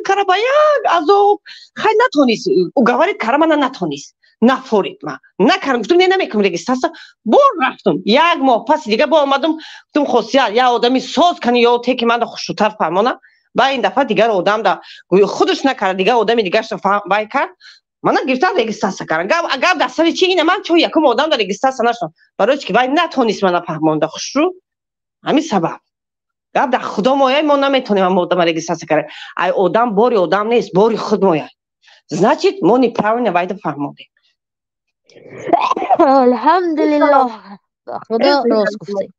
кара, ба як азоб. Хай, натонист уговорить кара мана, натонист, нафорид, ма накардам. Гуфтум, не, намекунам регистрация. Бор рафтум, як моҳ паси дига бо омадум, гуфтум: «Хосият, як одами соз кани ё те, ки манда хушрӯтар фаҳмонам». Ба ин дафъа дигар одам да худаш накард, дигар одами дигарша вай кард, мана гирифтан, регистрация кардам. Гап дар сари чи? Ина ман чо якум одам да регистрация нашудам? Барои чи ки вай натонист мана фаҳмонда хушрӯ, ҳамин сабаб. Гап дар худо мояй, мо наметонем ама одама регистрация кардем. Ай одам бори одам нест, бори худ мояй. Значит, мо неправильно вайда фаҳмондем. Алҳамдулиллоҳ, худо рост гуфтед.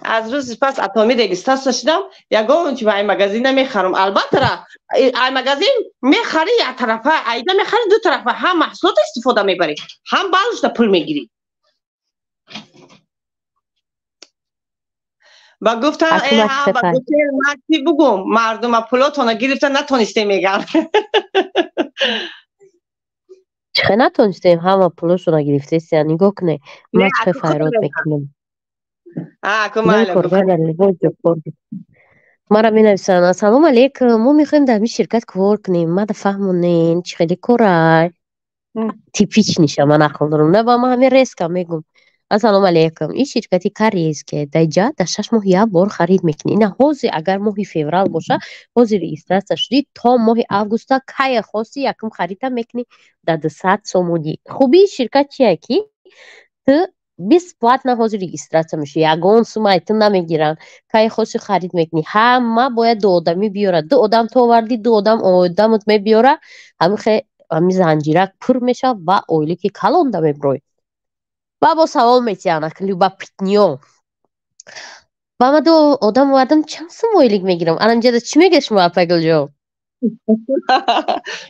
Аз рӯзи пас Атомӣ регистрация шудам, ягон чи ай магазин намехарам. Албатта, ай магазин мехарӣ як тарафа, айда мехарӣ ду тарафа: ҳам маҳсулот истифода мебарӣ, ҳам балушда пул мегирӣ. Ба гуфтам, ман чӣ бугум? Мардума пулотона гирифта натонистем, меган. Чӣ хел натонистем? Ҳама пулошона гирифтесия. Нигоҳ кунед, ман чӣ хел файрод мекунам. Мара менависанд: «Ассалому алейкум, мо мехоҳем дар ҳамин ширкат кор кунем, мада фаҳмонен, чӣ хеле корай». Типичный ша ман ақл дорам, на, ба ман ҳамин резко мегум. Ассалому алайкум. Ин ширкати корейский даҷа дар 6 моҳ як бор харид мекунӣ. Ина ҳозир, агар моҳи феврал боша, ҳозир регистрация шудӣ, то моҳи августа кая хости, якум харида мекунӣ дар 200 сомонӣ. Хубии ширкат чие, ки ту бесплатно ҳозир регистрация мешавӣ, ягон суммаи ту намегиранд. Кай хости, харид мекунӣ. Ҳама бояд ду одамӣ биёрад. Ду одам ту овардӣ, ду одам одамат мебиёра, ҳамин занҷирак пур мешавад ва ойлики калонда мебироӣ. Ва бо савол метиҳанд, любопытный ё: ба ма ду одам овардам, чанд сум ойлик мегирам? Анамҷада чӣ мега шумо, апагулҷон?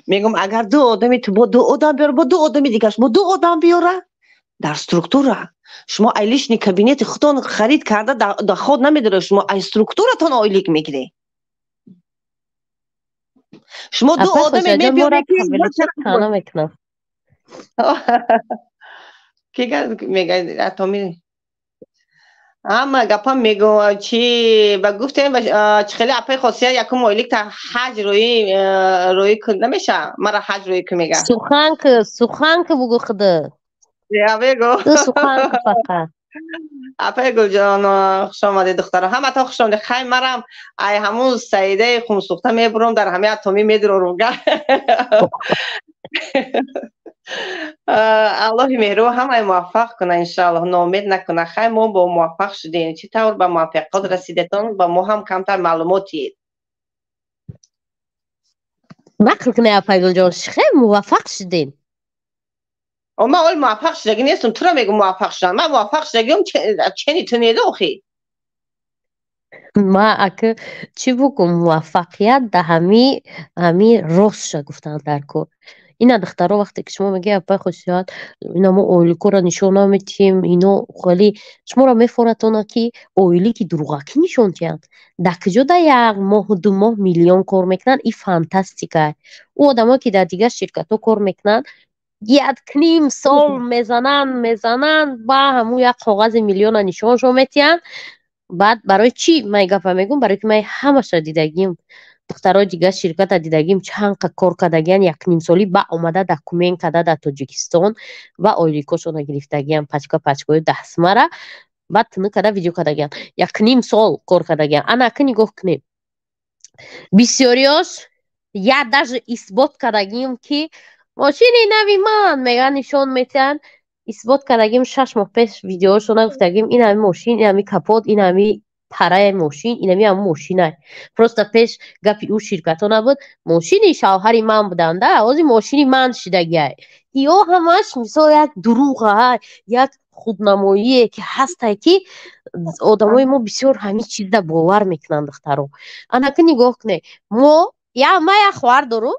Мегум, агар ду одами ту бо ду одам биёра, бо ду одами дигаш бо ду одам биёра, дар структура шумо ай личный кабинети худтон харид карда доход намедоред, шумо ай структуратон ойлик мегиред. Шумо ду одаме мебиёред. Мекунам. Ки мега Атоми ҳама гапа мегӯ, чи ба гуфтем, чи хеле апаи хосия якум ойлик та ҳаҷ рӯӣ кун намеша, мара ҳаҷ рӯӣ кун мега. Сухан ки, сухан ки, бугӯ худа. Я бегӯ. Ту сухан ки фақат. Апаи Гулҷон, хуш омадед, духтаро, ҳаматон хуш омадед. Хай, марам ай ҳамун Саидаи хунсӯхта мебурам, дар ҳамаи Атомӣ медурорум. Аллоҳи меҳрубон ҳамаи муваффақ куна, иншоаллоҳ, ноумед накуна. Хай, мо бо муваффақ шудем. Чӣ тавр ба муваффақият расидетон, ба мо ҳам камтар маълумот диҳед. Нақл кунед, апай Гулҷон, хеле муваффақ шудем. Ман оли муваффақ шудагӣ нестам, туро мегӯм муваффақ шудам. Ман муваффақ шудагиам чени ту неда охи. Ма ака чӣ бугум, муваффақият да ҳами ростша гуфтан дар кор. Ина духтаро, вақте ки шумо мегӯед, апай хусусият, ина мо ойликоро нишон наметиҳем, ино хеле шуморо мефоратонад, ки ойлики дурӯғакӣ нишон диҳанд. Дар куҷо да як моҳу 2 моҳ миллион кор мекунанд? И фантастика. Ӯ одамое ки дар дигар ширкатҳо кор мекунанд, якним сол мезананд, мезананд, ба ҳамун як коғази миллиона нишоншон метиҳанд. Баъд барои чӣ ман гапа мегӯм? Барои ки ман ҳамаша дидагим, духтарои дигар ширката дидагим, чанд қа кор кардагиян, якнимсолӣ ба омада документ карда дар Тоҷикистон ва ойликошона гирифтагиян, пачка пачкаҳои даҳсмара баъд тинук карда видео кардагиян, якним сол кор кардагиян. Ана ака, нигоҳ кунем, бисёриёш я даже исбот кардагим, ки мошини нави ман мегӯянд, нишон метиҳанд. Исбот кардагим, 6 моҳ пеш видеошона гуфтагим: ин ҳами мошин, ин ҳами капот, ин ҳами параи мошин, ин ҳами ҳами мошинай. Просто пеш гапи ӯ ширкатҳо набуд, мошини шавҳари ман буданда, ҳозир мошини ман шидагиай. Ё ҳамаш мисол як дурӯға, як худнамоие ки ҳастай, ки одамои мо бисёр ҳамин чизда бовар мекунанд. Духтаро, анака нигоҳ кунед, мо я ман як хоҳар дорум,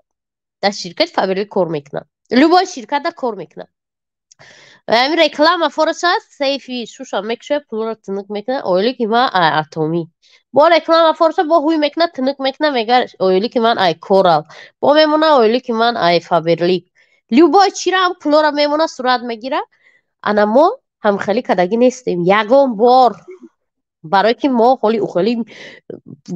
дар ширкати Фаберлик кор мекунам, любой ширкатда кор мекунам. Ҳамин реклама фораш аст, сейфи шуша мекушояд, пулро тинук мекунад, ойлики ман ай Атомӣ. Бо реклама фораша бо ҳуй мекунад, тинук мекунад, мега, ойлики ман ай Корал. Бо мемона, ойлики ман ай Фаберлик. Любой чира пулора мемона, сурат мегира. Ана мо ҳамхелӣ кардагӣ нестем ягон бор, барое ки мо ҳоли ухели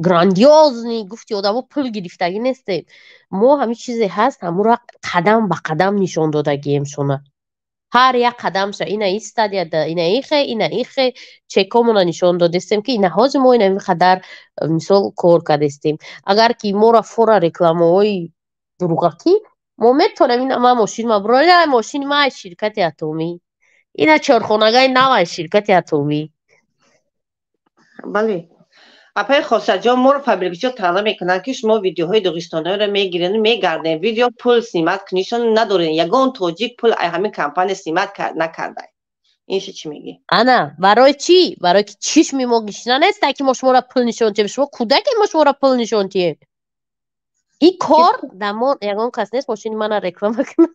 грандиозный, гуфти одамо, пул гирифтагӣ нестем. Мо ҳамин чизе ҳаст, ҳамура қадам ба қадам нишон додагием шуна, ҳар як қадамша, ина и стадияда, ина ихе, ина ихе, чекомона нишон додестем, ки ина ҳозир мо ина қадар мисол кор кардестем. Агар ки мора фора рекламаҳои дурӯғакӣ, мо метавонем ина ман мошин ма бро, ина мошини ма ширкати Атомӣ, ина чорхонагаи навай ширкати Атомӣ. Бале, апаи Хосаҷон, моро фаберликчиҳо таъна мекунанд, ки шумо видеоҳои доғистониро мегирен, мегарден, видео пул снимать кунишон надорен, ягон тоҷик пул ай ҳамин компания снимать накардай. Инши чӣ мегӣ? Ана барои чӣ? Барои ки чишми мо гишна неста, ки мо шуморо пул нишон диҳем. Шумо кӯдаке, мо шуморо пул нишон диҳем? И кор дар мо ягон кас нест мошини мана реклама кунад.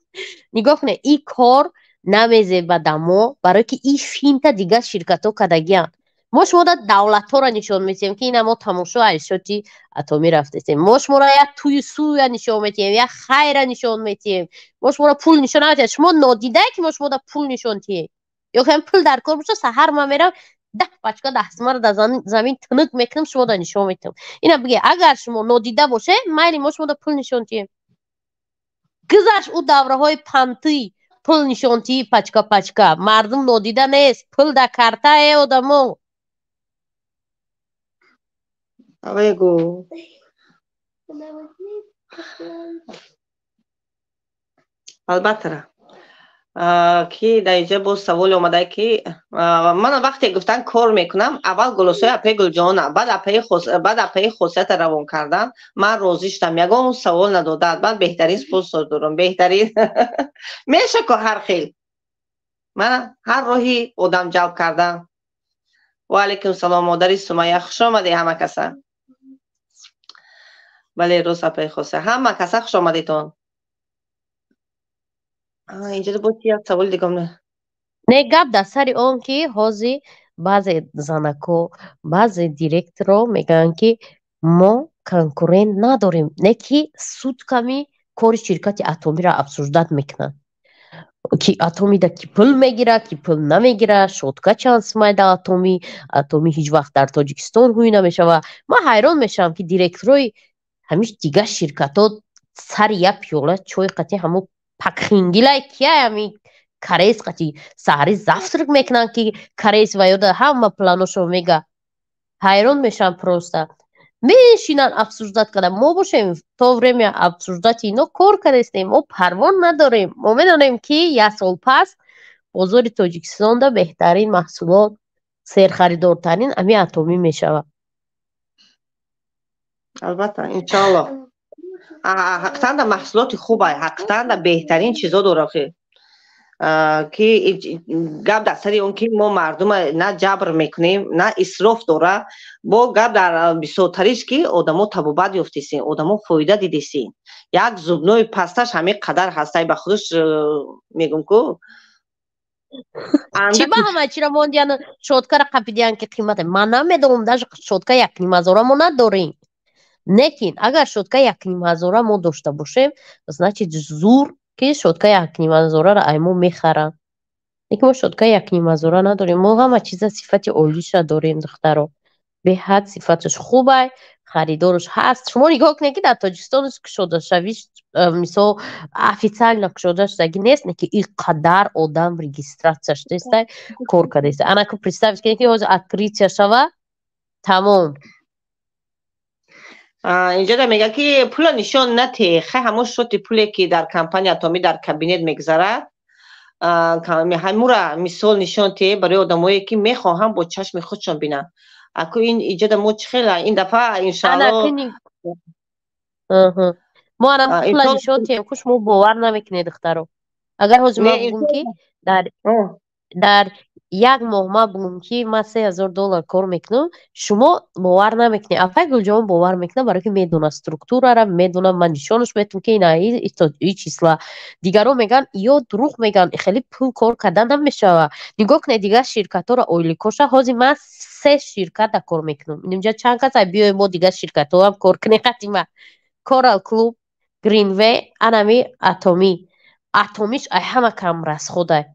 Нигоҳ кунед, и кор намезеба дар мо, барое ки и финта дигар ширкатҳо кардагианд. Мо шумода давлатҳоро нишон медиҳем, ки ина мо тамошо айшоти Атомӣ рафтестем. Мо шуморо як тӯю сӯя нишон медиҳем, як хайра нишон медиҳем. Мо шуморо пул нишон намедиҳем. Шумо нодидае, ки мо шумода пул нишон диҳем? Ё ки пул дар кор боша, саҳар ман мерам, 10 пачка даҳсимаро дар замин тунук мекунам, шумода нишон медиҳам. Ина биге, агар шумо нодида боше, майли, мо шумода пул нишон диҳем. Гузашт ӯ давраҳои пантӣ. Пул нишонтии пачка пачка мардум нодида нест, пул да карта е одамо. Авего. Албатта, ки дар инҷа боз саволе омада, ки ман вақте гуфтан кор мекунам, аввал голосои апаи Гулҷона, баъд апаи Хосията равон кардан, ман розӣ шудам, ягон савол надодад. Баъд беҳтарин спонсор дорам, беҳтарин меша ко ҳар хел мана ҳар роҳи одам ҷалб кардан. Ва алайкум салом, модари Сумайя, хуш омадед ҳама каса. Бале, рост, апаи Хосия, ҳама каса хуш омадедон. Инҷо боз як саволи дигам. Не, гап дар сари он ки ҳозир баъзе занако, баъзе директоро мегӯянд, ки мо конкурент надорем, не ки сутками кори ширкати Атомиро обсуждать мекунанд, ки Атомида ки пул мегира, ки пул намегира, щётка чанд сумайда Атоми, Атоми ҳеҷ вақт дар Тоҷикистон ҳуй намешавад. Ман ҳайрон мешавам, ки директорои ҳамиш дигар ширкатҳо сари як пиёла чой қати ҳамо пакхингилай кияй, ҳами карес қати саҳари завтрак мекунанд, ки карес ва ёда ҳама планошо мега. Ҳайрон мешавам просто. Мешинанд обсуждать карда, мо бошем то время обсуждать ино кор кардастем. Мо парво надорем, мо медонем, ки як сол пас бозори Тоҷикистонда беҳтарин маҳсулот, серхаридортарин ами Атомӣ мешавад. Албатта, иншоалло. Ҳақиқатанда маҳсулоти хубай, ҳақиқатанда беҳтарин чизо дора, ки гап дар сари он ки мо мардума на ҷабр мекунем, на исроф дора. Бо гап дар бисёртариш, ки одамо табобат ёфтесен, одамо фоида дидесен. Як зубной пасташ ҳамин қадар ҳастай, ба худаш мегум ку. Чӣ ба ҳама чира мондиян, щёткара қапидиян, ки қимате ман намедонам. Даже щётка 1,5 ҳазора мо надорем. Лекин агар щётка 1,5 ҳазора мо дошта бошем, значит, зур, ки щётка 1,5 ҳазораро ай мо мехаранд. Лекин мо щётка 1,5 ҳазора надорем. Мо ҳама чиза сифати олиша дорем, духтаро, беҳад сифаташ хубай, харидораш ҳаст. Шумо нигоҳ кунед, ки дар Тоҷикистон кушодашавиш, мисол, официально кушода шудагӣ нест, не ки ин қадар одам регистрация шудестай, кор кардеста. Анаку представить кунед, ки ҳозир открытие шава, тамом. Инҷода мегӯяд, ки пула нишон натеҳ. Хай, ҳамон счёти пуле, ки дар компания Атомӣ дар кабинет мегузарад, ҳамура мисол нишон теҳ барои одамое, ки мехоҳанд бо чашми худшон бинанд. Аку ин иҷода мо чӣ хела ин дафъа, иншоалло. Мо ана пула нишон теҳем ку, шумо бовар намекунед, духтаро. Агар ҳозир ман бугум, ки дар як моҳ ман бугум, ки ман 3000 доллар кор мекунам, шумо бовар намекунед. Апай Гулҷаҳон бовар мекунад, барое ки медонад структурара, медонад, ман нишонаш метавам, ки ина и числа. Дигарон мегӯянд, ё дурӯғ мегӯянд, хеле пул кор кардан намешавад. Нигоҳ кунед дигар ширкатҳоро, ойликоша. Ҳозир ман се ширката кор мекунам. Инҷа чанд кас биёем, мо дигар ширкатҳоам кор кунем қатима: Корал Клуб, Гринвей, анами Атомӣ. Атомиш ай ҳама кам расходай,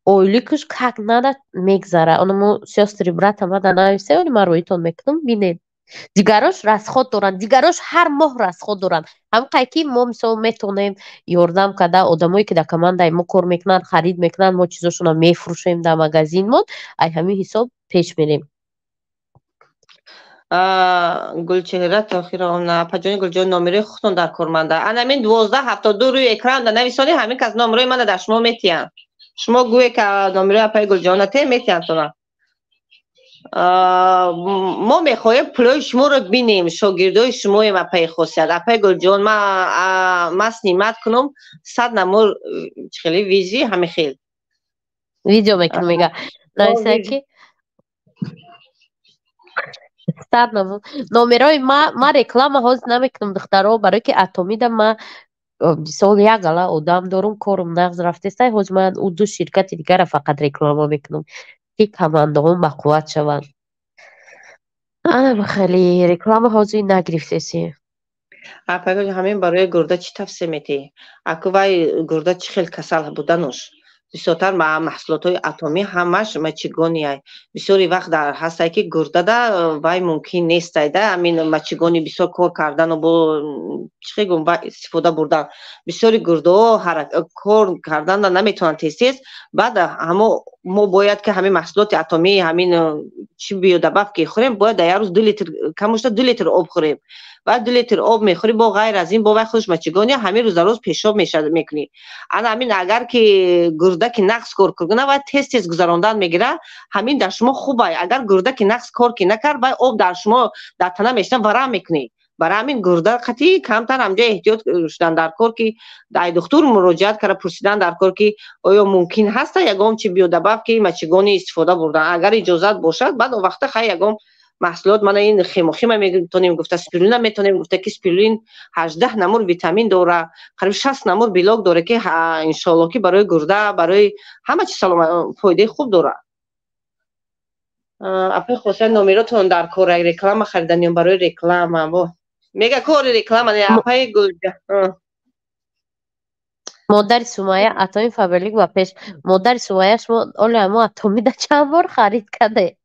ойликаш как надо мегзара. Оно сестры брата мада нависе, оли ман рӯитон мекунам, бинед. Дигарош расход доранд, дигарош ҳар моҳ расход доранд. Ҳамқай ки мо, мисол, метавонем ёрдам карда одамое, ки дар командаи мо кор мекунанд, харид мекунанд, мо чизошонро мефурӯшем дар магазинмон, ай ҳамин ҳисоб пеш мерем. Гулчеҳра Тохировна, апаҷони Гулҷон, номерои худтон дар корманда анамин 1272 рӯи экран да нависонӣ, ҳамин кас номерои мана дар шумо метиҳанд. Шумо гӯе, ки номерои апаи Гулҷона те метиҳанд тона. Мо мехоҳем пулои шуморо бинем, шогирдои шумоем, апаи Хосият. Апаи Гулҷон, ма снимать кунам 100 намур хеле визи ҳами хел. Видео мекунам, мега нависа, ки 100 намур номерои ма. Ма реклама ҳозир намекунам, духтаро, барое ки Атомида ма, мисол, як гала одам дорум, корум нағз рафтестай. Ҳозир ман ӯ ду ширкати дигара фақат реклама мекунам, ки командаҳом бақувват шаванд. Ана хеле реклама ҳозир нагирифтеси. Апаи, ҳамин барои гурда чӣ тавсия метиҳӣ? Аку вай гурда чӣ хел касал будануш. Бисёртар маҳсулотҳои Атомӣ ҳамаш мочегонный. Бисёри вақт дар ҳастае, ки гурдада вай мумкин нестай да, ҳамин мочегонный бисёр кор кардану бо чӣ гум истифода бурдан. Бисёри гурдаҳо кор карданда наметавонанд тез тез. Баъд ҳамо мо бояд, ки ҳамин маҳсулоти Атомӣ, ҳамин чӣ биодобавки хӯрем, бояд дар як рӯз 2 литр, камошта 2 литр об хӯрем. Баъд 2 литр об мехӯрӣ, бо ғайр аз ин, бо вай худаш мочегонный, ҳамин рӯз дар рӯз пешоб мекунӣ. Ана ҳамин, агар ки гурда ки нағз кор кунад, вай тез тез гузарондан мегирад. Ҳамин дар шумо хубай. Агар гурда ки нағз кор ки накард, вай об дар шумо дар тана мешина, варам мекунӣ. Барои ҳамин гурда қатъи камтар ҳамҷо эҳтиёт шудан дар кор, ки ай духтур муроҷиат карда, пурсидан дар кор, ки оё мумкин ҳаста ягон чи биодобавки мочегонный истифода бурдан. Агар иҷозат бошад, баъд он вақта хай ягон маҳсулот, мана ин Хемохима метонем гуфта, спирулина метонем гуфта, ки спирулин 18 намур витамин дора, қариб 60 намур белок дора, ки иншоалло, ки барои гурда, барои ҳама чи салома фоидаи хуб дора. Апаи Хосият, номеротон дар кор, реклама хариданиём барои реклама. Во мега кори реклама, апаи Гул. Модари Сумая, Атоми, Фаберлик ба пеш. Модари Сумая, шумо оле мо Атомида чанд бор харид каде?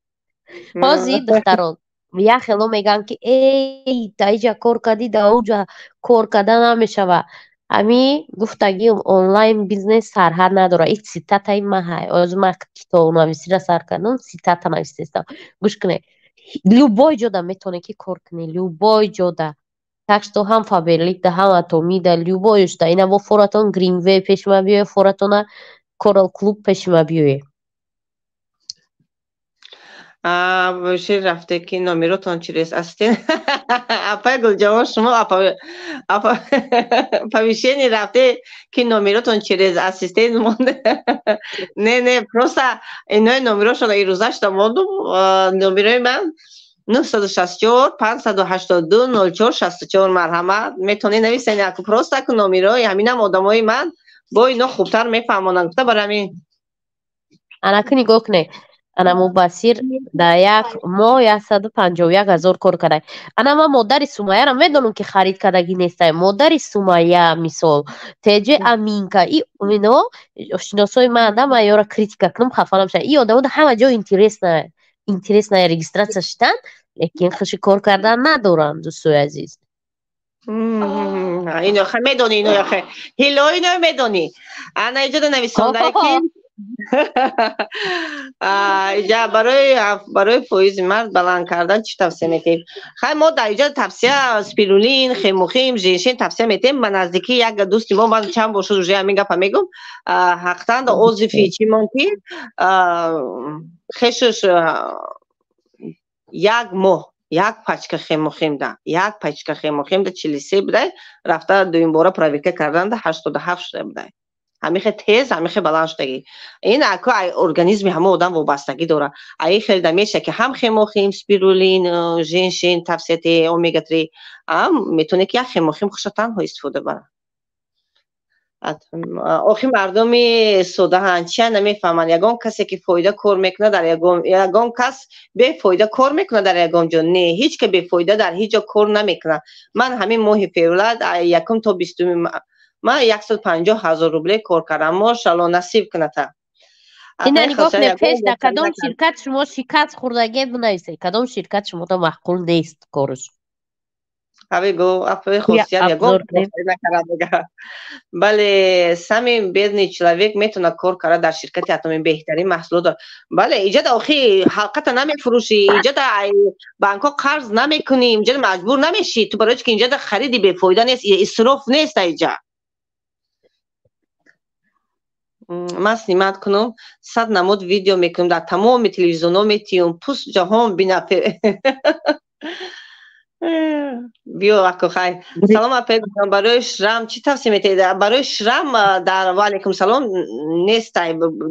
Ҳозир духтарон як хело мегӯянд, ки эй, да иҷа кор кардӣ, да уҷа кор карда намешава. Ҳами гуфтагӣ, онлайн бизнес сарҳад надорад. Ин цитатаи маҳай. Ҳозир ман китобнависиро сар кардам, цитата нависистам. Гӯш кунед, любой ҷода метавонед, ки кор кунед, любой ҷода. Так что ҳам Фаберликда, ҳам Атомида, любойшда. Ина бо форатон Гринвей пеши ма биёе, форатона Корал Клуб пеши ма биёе. Шер рафте, ки номеротон через ассистент. Апаи Гулҷавон, шумо повышение рафте, ки номеротон через ассистент монде. Не, не, просто инои номерошона ирӯза шуда мондум. Номерои ман 964 582 04 64. Марҳамат, метавонед нависен. Яку просто аку номерои ҳаминам одамои ман бо ино хубтар мефаҳмонанд, гуфта барои ҳамин. Анаку нигоҳ кунед, ана Мубассир дар як моҳ 151 000 кор карда. Ана ман модари Сумаяро медонам, ки харид кардагӣ нестай. Модари Сумая, мисол, теҷе Аминка, и ино шиносои ман да, ман ёро критика кунам, хафа намешавам. И одамо ҳама ҷо интересная регистрация шидан, лекин хуши кор кардан надоранд, дӯстои азиз. Ино медонӣ, ино ҳило, ино медонӣ. Ана иҷода нависонда, ки иҷа барои фоизи мард баланд кардан чӣ тавсия метиҳем? Хай, мо дар иҷа тавсия спирулин, Хемохим, женьшень тавсия метиҳем. Ба наздикӣ як дӯсти мо, ман чанд бор шуд уже ҳамин гапа мегӯм, ҳақтан отзыви чӣ мон, ки хешуш як моҳ як пачка Хемохимда, як пачка Хемохимда 43 будай, рафта дуюмбора проверка карданда 87 шуда будай. Ҳамихе тез, ҳамихе баланд шудагӣ. Ин аку организми ҳама одам вобастагӣ дорад. Аи хел дамеша, ки ҳам Хемохим, спирулин, женьшень тавсияти омега 3 ам метавонед, ки як Хемохим хуша танҳо истифода барад. Охи, мардуми содаҳанд, чия намефаҳманд. Ягон касе ки фоида кор мекунад дар ягон кас бефоида кор мекунад дар ягон ҷо? Не, ҳеҷ ка бефоида дар ҳеҷ ҷо кор намекунад. Ман ҳамин моҳи феврал якум то 20-уми ман 150 000 рубле кор кардам. Мошалло, насиб куната. Ина нигоҳ кунед, пеш дар кадом ширкат шумо шикаст хӯрдагӣ, бинависед, кадом ширкат шумода маъқул нест корш. Ҳабибо, апаи Хусият, ягон накарда. Бале, самый бедный человек метавонад кор карда дар ширкати Атоми, беҳтарин маҳсулот. Бале, иҷода охи ҳалқата намефурӯшӣ, иҷода банкҳо қарз намекунӣ, инҷода маҷбур намешӣ ту, барои чи ки инҷода хариди бефоида нест, исроф нест иҷа. Ман снимать кунам, 100 намуд видео мекунам, дар тамоми телевизионҳо метиём, пусть ҷаҳон бинафе. Биё, ако хай. Салом, апа, барои шрам чӣ тавсия метиҳед? Барои шрам дар, ваалайкум салом, нестай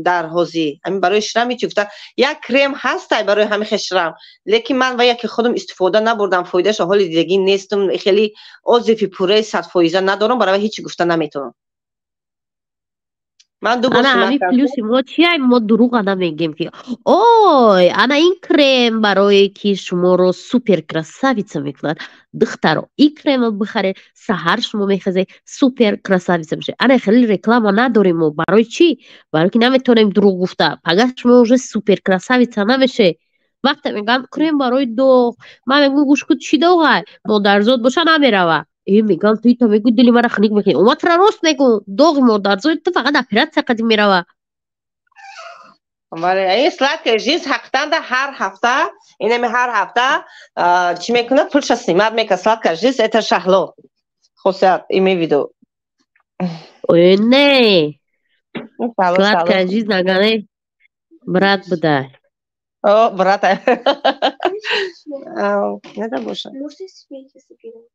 дар ҳозир. Ҳамин барои шрам ҳеҷ гуфта, як крем ҳастай барои ҳамин хел шрам, лекин ман ва яке худам истифода набурдам, фоидаашо ҳоли дидагӣ нестам, хеле отзыви пурраи 100% надорам, барои ҳеҷ гуфта наметавонам. Ман ду бор Ана снимать ҳамин кардам. Плюси мо чия? Мо дурӯға намегем, ки ой, ана ин крем барое ки шуморо супер красавица мекунад, духтаро, ин крема бихаред, саҳар шумо мехезед, супер красавица мешавед. Ана хеле реклама надорем мо. Барои чӣ? Барое ки наметавонем дурӯғ гуфта, пагар шумо уже супер красавица намешед. Вақте мегӯям крем барои доғ, ман мегӯям, гӯш кун, чӣ доғай? Модарзод боша, намерава. Э, мегӯям, ту ита мегӯй, дили мара хунук мекунӣ. Омад, тура рост мегӯ, доғи модарзоди ту фақат оператсия қадим мерава. Бале, ин сладкая жизнь ҳақиқатан ҳар ҳафта, инами ҳар ҳафта чӣ мекунад? Пулша снимать мекунад. Сладкая жизнь это Шаҳло. Хусият, имей в виду. Ой, не. Шаҳло. Сладкая жизнь нагане брат буда. О, брата. Неда боша.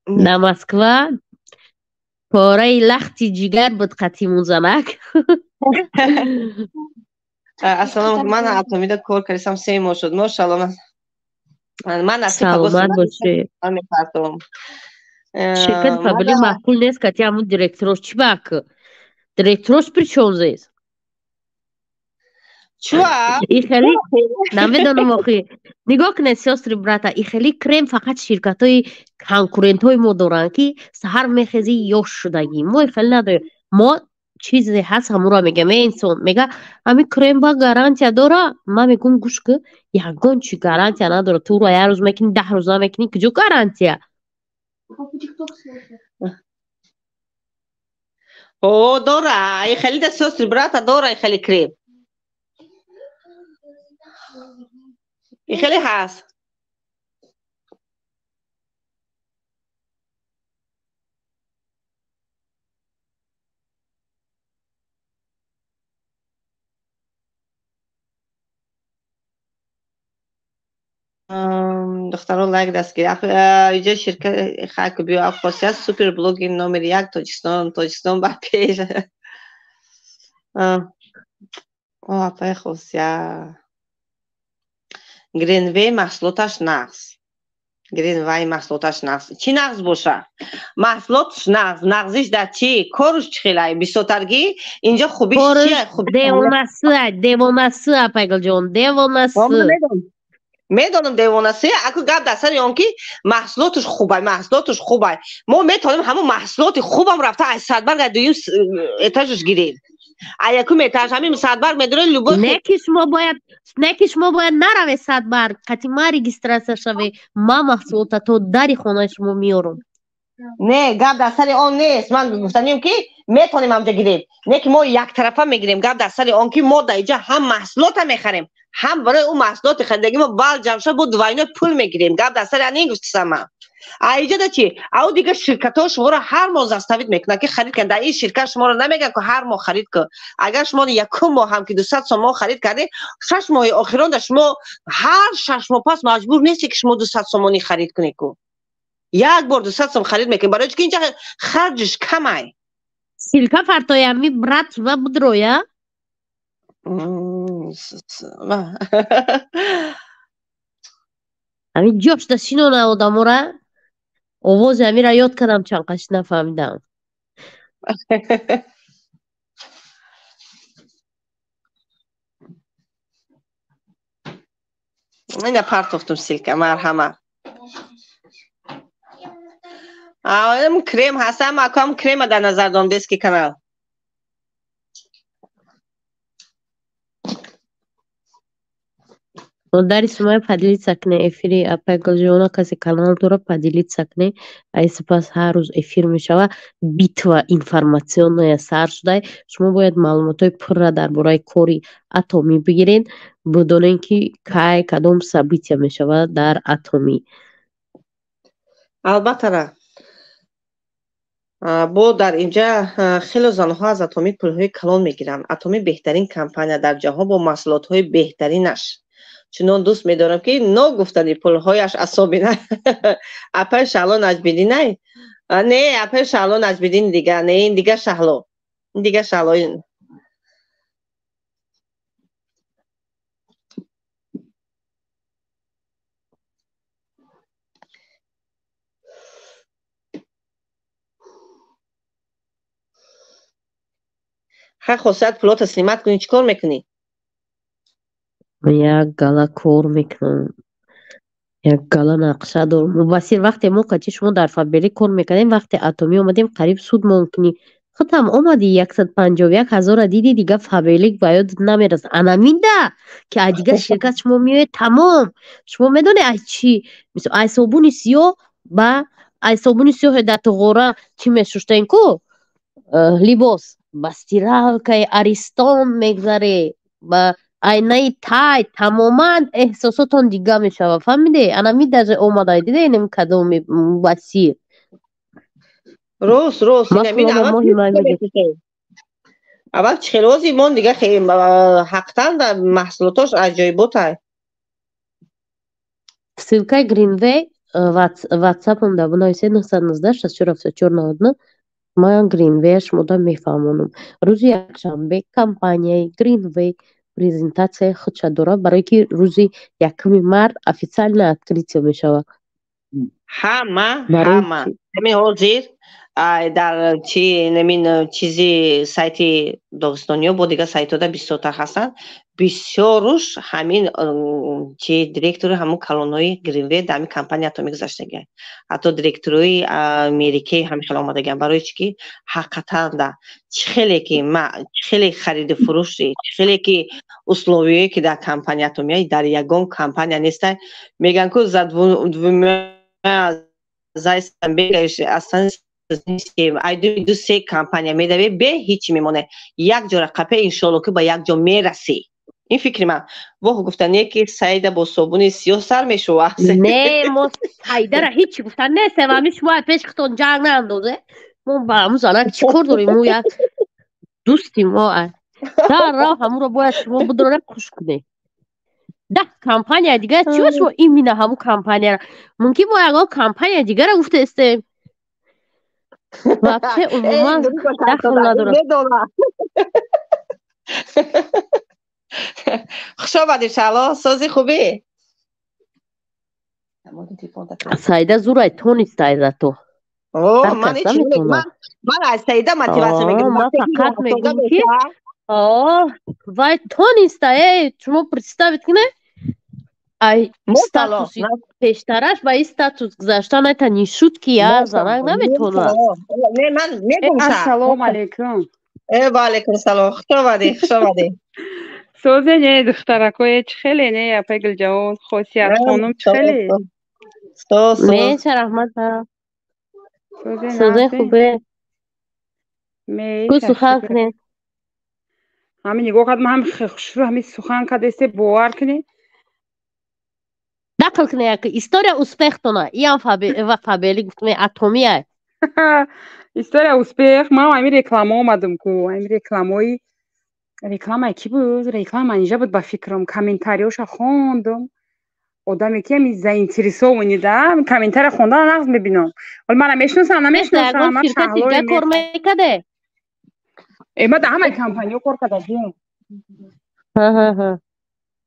На Москва пораи лахти ҷигар буд қатиму занак. Ассалому, ман Атомида кор кардисам, 3 моҳ шуд. Мошалло. Ман Саломат бошед. Мепартом. Ширкати Фаберлик маъқул нест кати ҳамун директорош. Чӣ бак? Директорош при чём здесь? Чуа? И хеле намедонам охи. Нигоҳ кунед, сёстры, брата, и хеле крем фақат ширкатҳои конкурентҳои мо доранд, ки саҳар мехезӣ, ёш шудагӣ. Мо хеле надорем. Мо чизе ҳаст, ҳамуро мегӯям. Э, инсон мега, ҳамин крем ба гарантия дора? Ман мегӯям, гӯш ку, ягон чи гарантия надора. Туро як рӯз мекунӣ, 10 рӯз намекунӣ, куҷо гарантия? О, дора. И хеле да, сёстры, брата, дора и хеле крем. И хеле ҳаст. Духтаро, лайк дастгирӣ. Иҷо ширкат хак биё, хосият супер блогер номери як Тоҷикистон, Тоҷикистон ба пеш. О, апаи Хосият. Гринвей маҳсулоташ нағз. Гринвей маҳсулоташ нағз. Чӣ нағз боша? Маҳсулоташ нағз, нағзиш дар чӣ? Коруш чӣ хелай? Бисёртаргӣ инҷо хубиш чия? Девонасы, девонасы, апайгулҷон, девонасы. Медонам, девонасы. Аку гап дар сари он ки маҳсулоташ хубай, маҳсулоташ хубай. Мо метавонем ҳамон маҳсулоти хубам рафта аз Садбарг, аз дуюм этажаш гирем. А якум этаж ҳамин Садбарг медорем, любой. Не ки шумо бояд, не ки шумо бояд нараве Садбарг, қати ма регистрация шаве, ма маҳсулота то дари хонаи шумо меорам. Не, гап дар сари он нест. Ман гуфтанем, ки метавонем ҳамҷа гирем. Не ки мо яктарафа мегирем. Гап дар сари он ки мо дар инҷа ҳам маҳсулота мехарем, ҳам барои ӯ маҳсулоти харидагӣ мо бал ҷамъ шуд, бо двойной пул мегирем. Гап дар сари ан ин гуфтисам ман. А иҷода чи? Ау дигар ширкатҳо шуморо ҳар моҳ заставить мекунанд, ки харид кунед. Дар ин ширкат шуморо намегӯянд, ки ҳар моҳ харид кун. Агар шумо якум моҳ ҳам ки 200 сомон харид кардед, 6 моҳи охиронда шумо ҳар 6 моҳ пас маҷбур нестед, ки шумо 200 сомонӣ харид кунед ку. Як бор 200 сом харид мекунед, барои чи ки инҷа харҷиш камай. Ссылка фартоями, брат, ва будроя. Ҳамин ҷошда шинона одамора, овози ҳамира ёд кардам, чанд қаши нафаҳмидам. Ина партофтум ссылка, марҳамат. Крем ҳастам, акам крема дар назар дорам, детский канал. Модари Сумая, поделиться кне эфири апай Гулҷона, касе канал дора, поделиться кне. Ай сипас ҳар рӯз эфир мешава, битва информационная сар шудай. Шумо бояд маълумотҳои пурра дар бораи кори Атомӣ бигиред, бидонед, ки кай кадом события мешавад дар Атомӣ. Албатта, бо дар инҷа хело занҳо аз Атомӣ пулҳои калон мегиранд. Атомӣ беҳтарин компания дар ҷаҳон бо маҳсулотҳои беҳтаринаш. Чунон дӯст медорам, ки ногуфтани пулҳояш асобина. Апаи Шаҳло Наҷмиддинай? Не, апаи Шаҳло Наҷмиддин дига не, ин дига Шаҳло, ин дига Шаҳло. Хай, Хосият, пулота снимать кунӣ, чӣ кор мекунӣ? Як гала кор мекунам, як гала нақша дорам. Мубассир, вақте мо кати шумо дар Фаберлик кор мекардем, вақте Атомӣ омадем, қариб суд кунӣ. Худам омадӣ, 151 000-а дидӣ, дига Фаберлик ба ёдат намерасад. Анамида ки ай дигар ширкат шумо меоед, тамом. Шумо медонед, ай чӣ? Мисол, ай собуни сиёҳ ба ай собуни сиёҳе дар туғора чӣ мешуштем ку, либос, ба стиралкаи Аристон мегзаре, ба айнаи тай, тамоман эҳсосотон дига мешавад. Фаҳмиде? Анами даже омадай, дидем, кадоми, Мубассир? Рост, рост. Аввал чӣ хелози мон дига ҳақтан маҳсулотош аҷоиботай. Ссылкаи Гринвей ватсапам да бинависед: 919 64 64 99. Ман Гринвея шумода мефаҳмонам. Рӯзи якшанбе компанияи Гринвей презентатсияи худша дорад, барое ки рӯзи 1 март официально открытие мешавад. Ҳама, ҳама ҳамин ҳозир дар чи намин чизи сайти доғистониё бо дигар сайтҳода бисёртар ҳастанд. Бисёруш ҳамин чи директори ҳамун калонҳои Гринвей дар ҳамин компания Атоми гузаштагиан, ҳатто директорои Америкаи ҳамин хел омадагиан. Барои чи ки ҳақиқатан да чӣ хеле ки чӣ хеле хариду фурӯши, чӣ хеле ки условие ки дар компания Атомия дар ягон компания нестай. Мегӯянд ку за двумя зайцами бегаешь, останешься, ай ду се компания медаве, бе ҳичи мемоне, як ҷора қапе, иншоалло, ки ба як ҷо мерасӣ. Ин фикри ман. Воҳ, гуфтане ки Саида бо собуни сиёҳ сар мешува. Не, мо Саидара ҳичи гуфтан нестем. Ами шумо пеш худтон ҷанг наандозе. Мо ба ҳамун занак чӣ кор дорем? Мо як дӯсти мо дар рав, ҳамуро бояд шумо бидоред, хуш кунед. 10 компания дигар чӣ ба шумо именно ҳамун компанияра? Мумкин мо ягон компания дигара гуфтаистем. Вообще, умуман дахл надорад. Хуш омадӣ, Шаҳло, сози, хубӣ? Саида зурай, тонистай зато. Ман аз Саида мотиватсия мегирам. Ман фақат мегӯм, ки вай тониста. Э, шумо представить кунед, ай статуси пештараш ба ин статус гузаштан айта нишуд, ки я занак наметонад. Ассалому алайкум. Э, ва алайкум салом, хуш омадӣ, хуш омадӣ. Созе не, духтаракое, чӣ хеле не, апай Гулҷавон, Хосият хонум, чӣ хеле? Меша, раҳмат, созе, хубе. Ку сухан кунед. Ҳамин нигоҳ кард, ма ҳам хушрӯ ҳамин сухан кардесте, бовар кунед. Нақл кунед як история успехтона. Иам Фаберлик гуфтме, Атомия. История успех. Ман ҳамин реклама омадам ку, ҳамин рекламои, рекламаи ки буд? Реклама инҷа буд, ба фикрам. Комментариёша хондум, одаме ки ҳами заинтересованный да комментария хондан нағз мебинам. Вале мана мешиносам, намешиносам. Ман ширкати кор мекаде? Э, ма дар ҳамаи компаниё кор кардагим.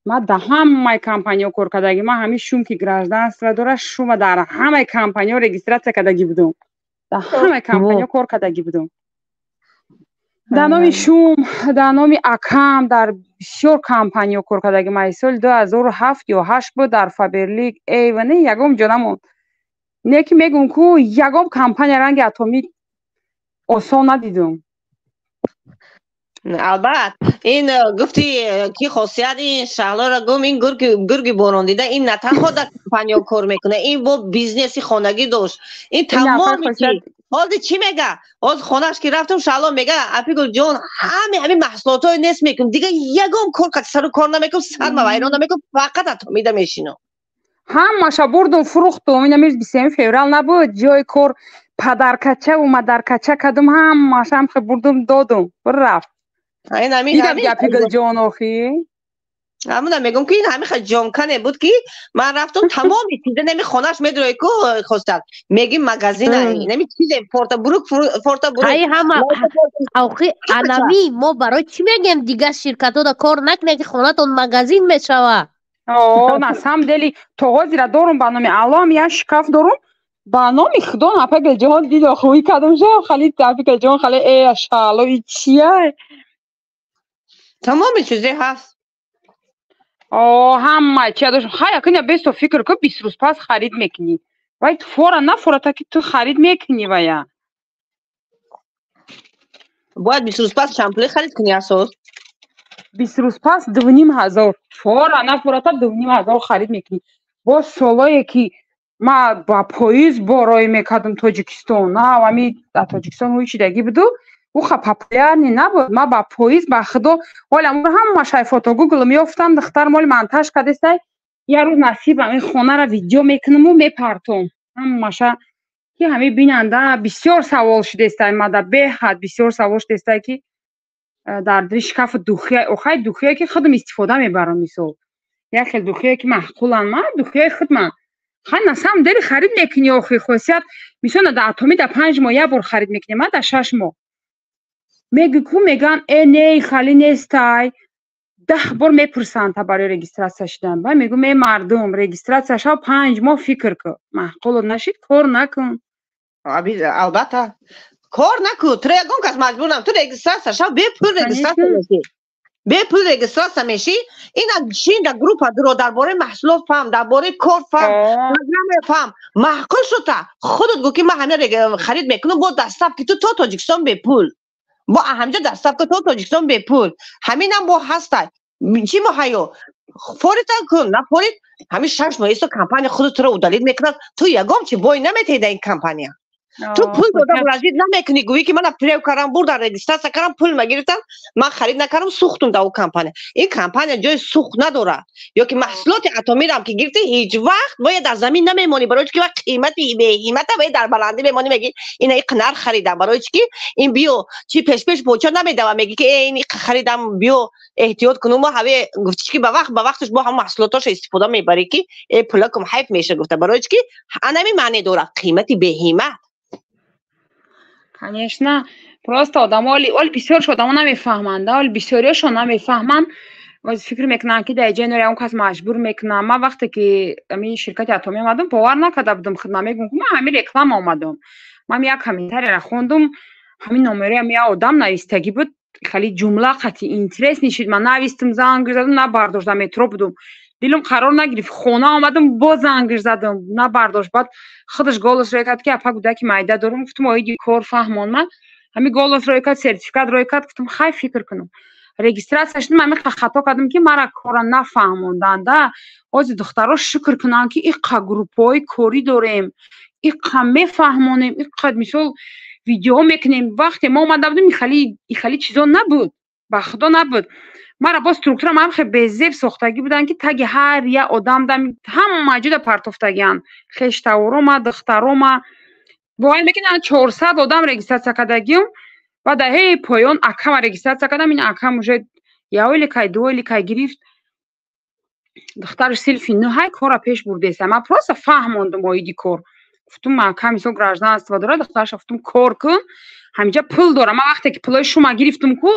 Ма дар ҳамаи компаниё кор кардагим. Ма ҳамин шум ки гражданство дора, шума дар ҳамаи компаниё регистрация кардагӣ будум, дар ҳамаи компаниё кор кардагӣ будум. Дар номи шум, дар номи акам дар бисёр компаниё кор кардагим. Ай соли 2007 ё ҳашт буд дар Фаберлик эйване, ягон ҷо намонд. Не ки мегӯм ку, ягон компания ранги Атомӣ осон надидум. Албат, ин гуфти ки Хосият, ин Шаҳлоро гум, ин гурги борон дида, ин на танҳо дар компаниё кор мекунад, ин бо бизнеси хонагӣ дошт. Ин тамоми ҳозир чӣ мега? Ҳозир хонааш ки рафтам, Шаҳло мега: «Апигул ҷон, ҳаме ҳамин маҳсулотҳое нест мекунам, дига ягон кор сару кор намекунам, сарма вайрон намекунам, фақат Атомида мешинам». Ҳамаша бурдум, фурӯхтум. Ина мирз 27 феврал набуд, ҷои кор падаркачаву мадаркача кардум, ҳамаша ҳам бурдум, додум, рафт. Дидам гапи Гулҷон охи. Ҳамуна мегӯм, ки ин ҳамиха ҷонкане буд, ки ман рафтум, тамоми чиза неми хонаш медрои ку, Хостат, меги магазина неми чизе форта бурук, форта бурук. Ай ҳама охи анами мо барои чӣ мегем, дигар ширкатҳода кор накунед, ки хонатон магазин мешава. О, на самом деле то ҳозира дорум, ба номи Аллоҳам, як шкаф дорум ба номи Худо. Апа Гулҷон дидо, хуй кардам, ша хали, апи Гулҷон хали, э, шало, и чия? Тамоми чизе ҳаст. О, ҳама чия доштам. Хай, акина бесто фикр ку, 20 рӯз пас харид мекунӣ. Вай фора нафора, таки ту харид мекунӣ вая. Бояд 20 рӯз пас чанд пуле харид кунӣ асос? 20 рӯз пас 2500. Фора нафората 2500 харид мекунӣ. Боз солое ки ма ба поезд борой мекардам Тоҷикистон, на ами дар Тоҷикистон ҳуи чидагӣ буду, уха популярный набуд. Ма ба поезд, ба худо, ҳола ҳамааш ай фото Гугл меёфтам. Духтар моли монтаж кардестай, як рӯз насибам ин хонара видео мекунаму мепартом ҳамаша, ки ҳами бинанда. Бисёр савол шудестай мада, беҳад бисёр савол шудестай, ки дар дили шкафу духия, охай духие ки худам истифода мебарам, мисол, як хел духие ки маъқулан ма, духияи худман. Хай, на самом деле харид мекунӣ, охи хосият, мисол, дар Атоми дар 5 моҳ як бор харид мекунем, ма дар 6 моҳ. Меги ку, меган: «Э, не, хали нестай». 10 бор мепурсанд та барои регистрация шудан. Ба мегӯм: «Э, мардум, регистрация шав, 5 моҳ фикр кун, маъқулот нашид, кор накун». Албатта, кор накун. Туро ягон кас маҷбурам. Ту регистрация шав, бепул регистрация мешӣ, бепул регистрация мешӣ. Ина шин дар группа дуро, дар бораи маҳсулот фаҳм, дар бораи кор фаҳм, программа фаҳм. Маъқул шута, худат гӯ, ки ман ҳамин харид мекунам, бо доставки ту то Тоҷикистон бепул, бо ҳамҷа доставка то Тоҷикистон бепул. Ҳаминам бо ҳастай. Чӣ моҳаё форита кун, нафорид, ҳамин 6 моҳ исто, компания худу туро удалить мекунад. Ту ягон чи бой наметаҳи дар ин компания. Ту пул дода муроҷиат намекунӣ, гӯӣ, ки мана фиреб кардам, бурдан, регистрация кардам, пул ма гирифтам, ман харид накардам, сӯхтум дар ӯ компания. Ин компания ҷои сӯхт надорад. Ё ки маҳсулоти Атомирам ки гирифтӣ, ҳеҷ вақт бояд дар замин намемонӣ, барои чи ки ва қимати беқимата бояд дар баландӣ мемонӣ. Мегӣ: «Ина иқ нарх харидам». Барои чи ки ин биё чи пешпеш поча намедава, мегӣ, ки э, ин иқ харидам, биё эҳтиёт кунум. Ҳаве гуфти ки ба вақт, ба вақташ бо ҳам маҳсулотошо истифода мебарӣ, ки э, пулакум ҳайф меша гуфта. Барои чи ки анами маъне дорад қимати беқимат. Конечно, просто одамо оли бисёрш одамо намефаҳманд, оли бисёриёшон намефаҳманд, фикр мекунанд, ки дар ҷои он кас маҷбур мекунам. Ман вақте ки ҳамин ширкати Атомӣ омадам, бовар накарда будам худман. Мегӯм, ман ҳамин реклама омадам, ман як комментарияро хондум, ҳамин номероям як одам навистагӣ буд, хеле ҷумла қати интересный шид. Ман навистам, занг задам, набардошт, дар метро будум, дилам қарор нагирифт. Хона омадам, боз зангш задам, набардошт. Баъд худаш голос рӯй кард, ки апа, гудаки майда дорум. Гуфтум: «Оиди кор фаҳмон». Ман ҳамин голос рӯй кард, сертификат рӯй кард. Гуфтум: «Хай, фикр кунам». Регистрация шудам, ҳамин хато кардам, ки мара кора нафаҳмонданда. Ҳозир духтаро шукр кунанд, ки иққа группаҳои корӣ дорем, иққа мефаҳмонем, иққа, мисол, видеоҳо мекунем. Вақте мо омада будем, ихали чизо набуд, ба худо, набуд. Мара боз структура ам хеле безеб сохтагӣ буданд, ки таги ҳар як одам ҳама ҷуда партофтагианд, хештаворома, духтарома. Бовар мекунед, 400 одам регистрация кардагиам. Баъд дар ҳеи поён акама регистрация кардам. Ин акам уже яойликай, дуойликай гирифт, духтараш синфи нӯҳай, кора пеш бурдеста. Ман просто фаҳмондум оиди кор. Гуфтум: «Ака, мисол, гражданство дорад духтараша». Гуфтум: «Кор кун, ҳаминҷа пул дорам». Ман вақте ки пулои шума гирифтум ку,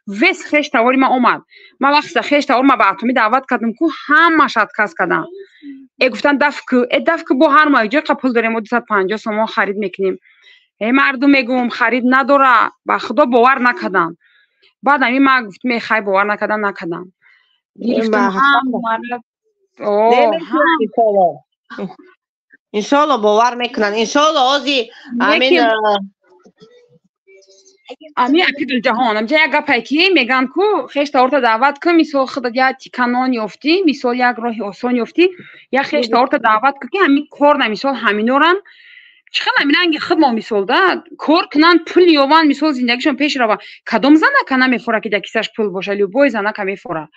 вес хеш тавори ман омад. Ман вақте хеш тавори ма ба Атомӣ даъват кардам ку, ҳамаш отказ кардам. Э, гуфтан: «Даф ку, э, даф ку, бо ҳар моҳ ҷой пул дорем, мо 250 сомон харид мекунем». Э, мардум, мегӯм, харид надора, ба худо, бовар накардам. Баъд ами ма гуфтум: «Э, хай, бовар накардам, накардам». Гирифтам. Иншоалло, бовар мекунанд, иншоалло, ози амин. Ами апидулҷаҳон, амҷа як гапае, ки мегӯянд ку: хеш таворта даъват кун. Мисол, худат як тиканон ёфтӣ, мисол, як роҳи осон ёфтӣ, як хеш таворта даъват кун, ки ҳамин кор на, мисол, ҳаминорам чӣ хел ҳамин ранги худмо, мисол, да кор кунанд, пул ёванд, мисол, зиндагишон пеш рава. Кадом занака намефора, ки дар кисаш пул боша? Любой занака мефора.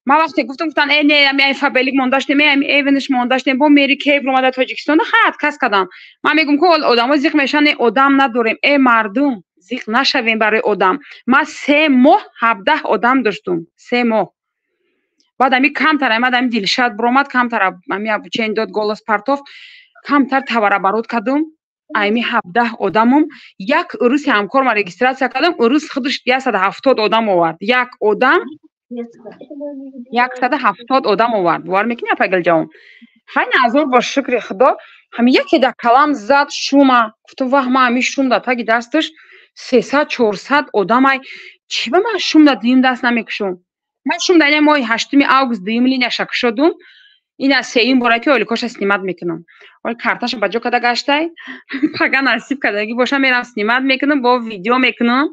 Ман вақте гуфтам, гуфтан: «Э, не, ами Фаберлик мондаштем, э, ами Эйвенш мондаштем, бо Мери Кей омада Тоҷикистон, хай, отказ кардам». Ман мегӯм ку одамо зиқ мешаванд: «Э, одам надорем». Э, мардум, зиқ нашавем барои одам. Ман 3 моҳ 17 одам доштум, 3 моҳ. Баъд ами камтар омад, ами Дилшад биромад, камтар ами обучение дод, голос партофт, камтар товарооборот кардум. Ами 17 одамум, як уруси ҳамкор ма регистрация кардам, урус худаш 170 одам овард. Як одам 170 одам овард, бовар мекунӣ, апагалҷавон? Хай, назор бо шукри худо. Ҳами яке дар калам зад шума. Гуфтум: «Ваҳ, ма ами шум дар таги дасташ 300, 400 одамай». Чӣ ба ман шум да дуюм даст намекушум? Ман шум да ина моҳи 8 август дуюм линияша кушодум. Ина сеюм бора ки ойликоша снимать мекунам. Ой, карташа ба ҷо када гаштай. Пага насиб кардагӣ боша, мерам, снимать мекунам, бо видео мекунам,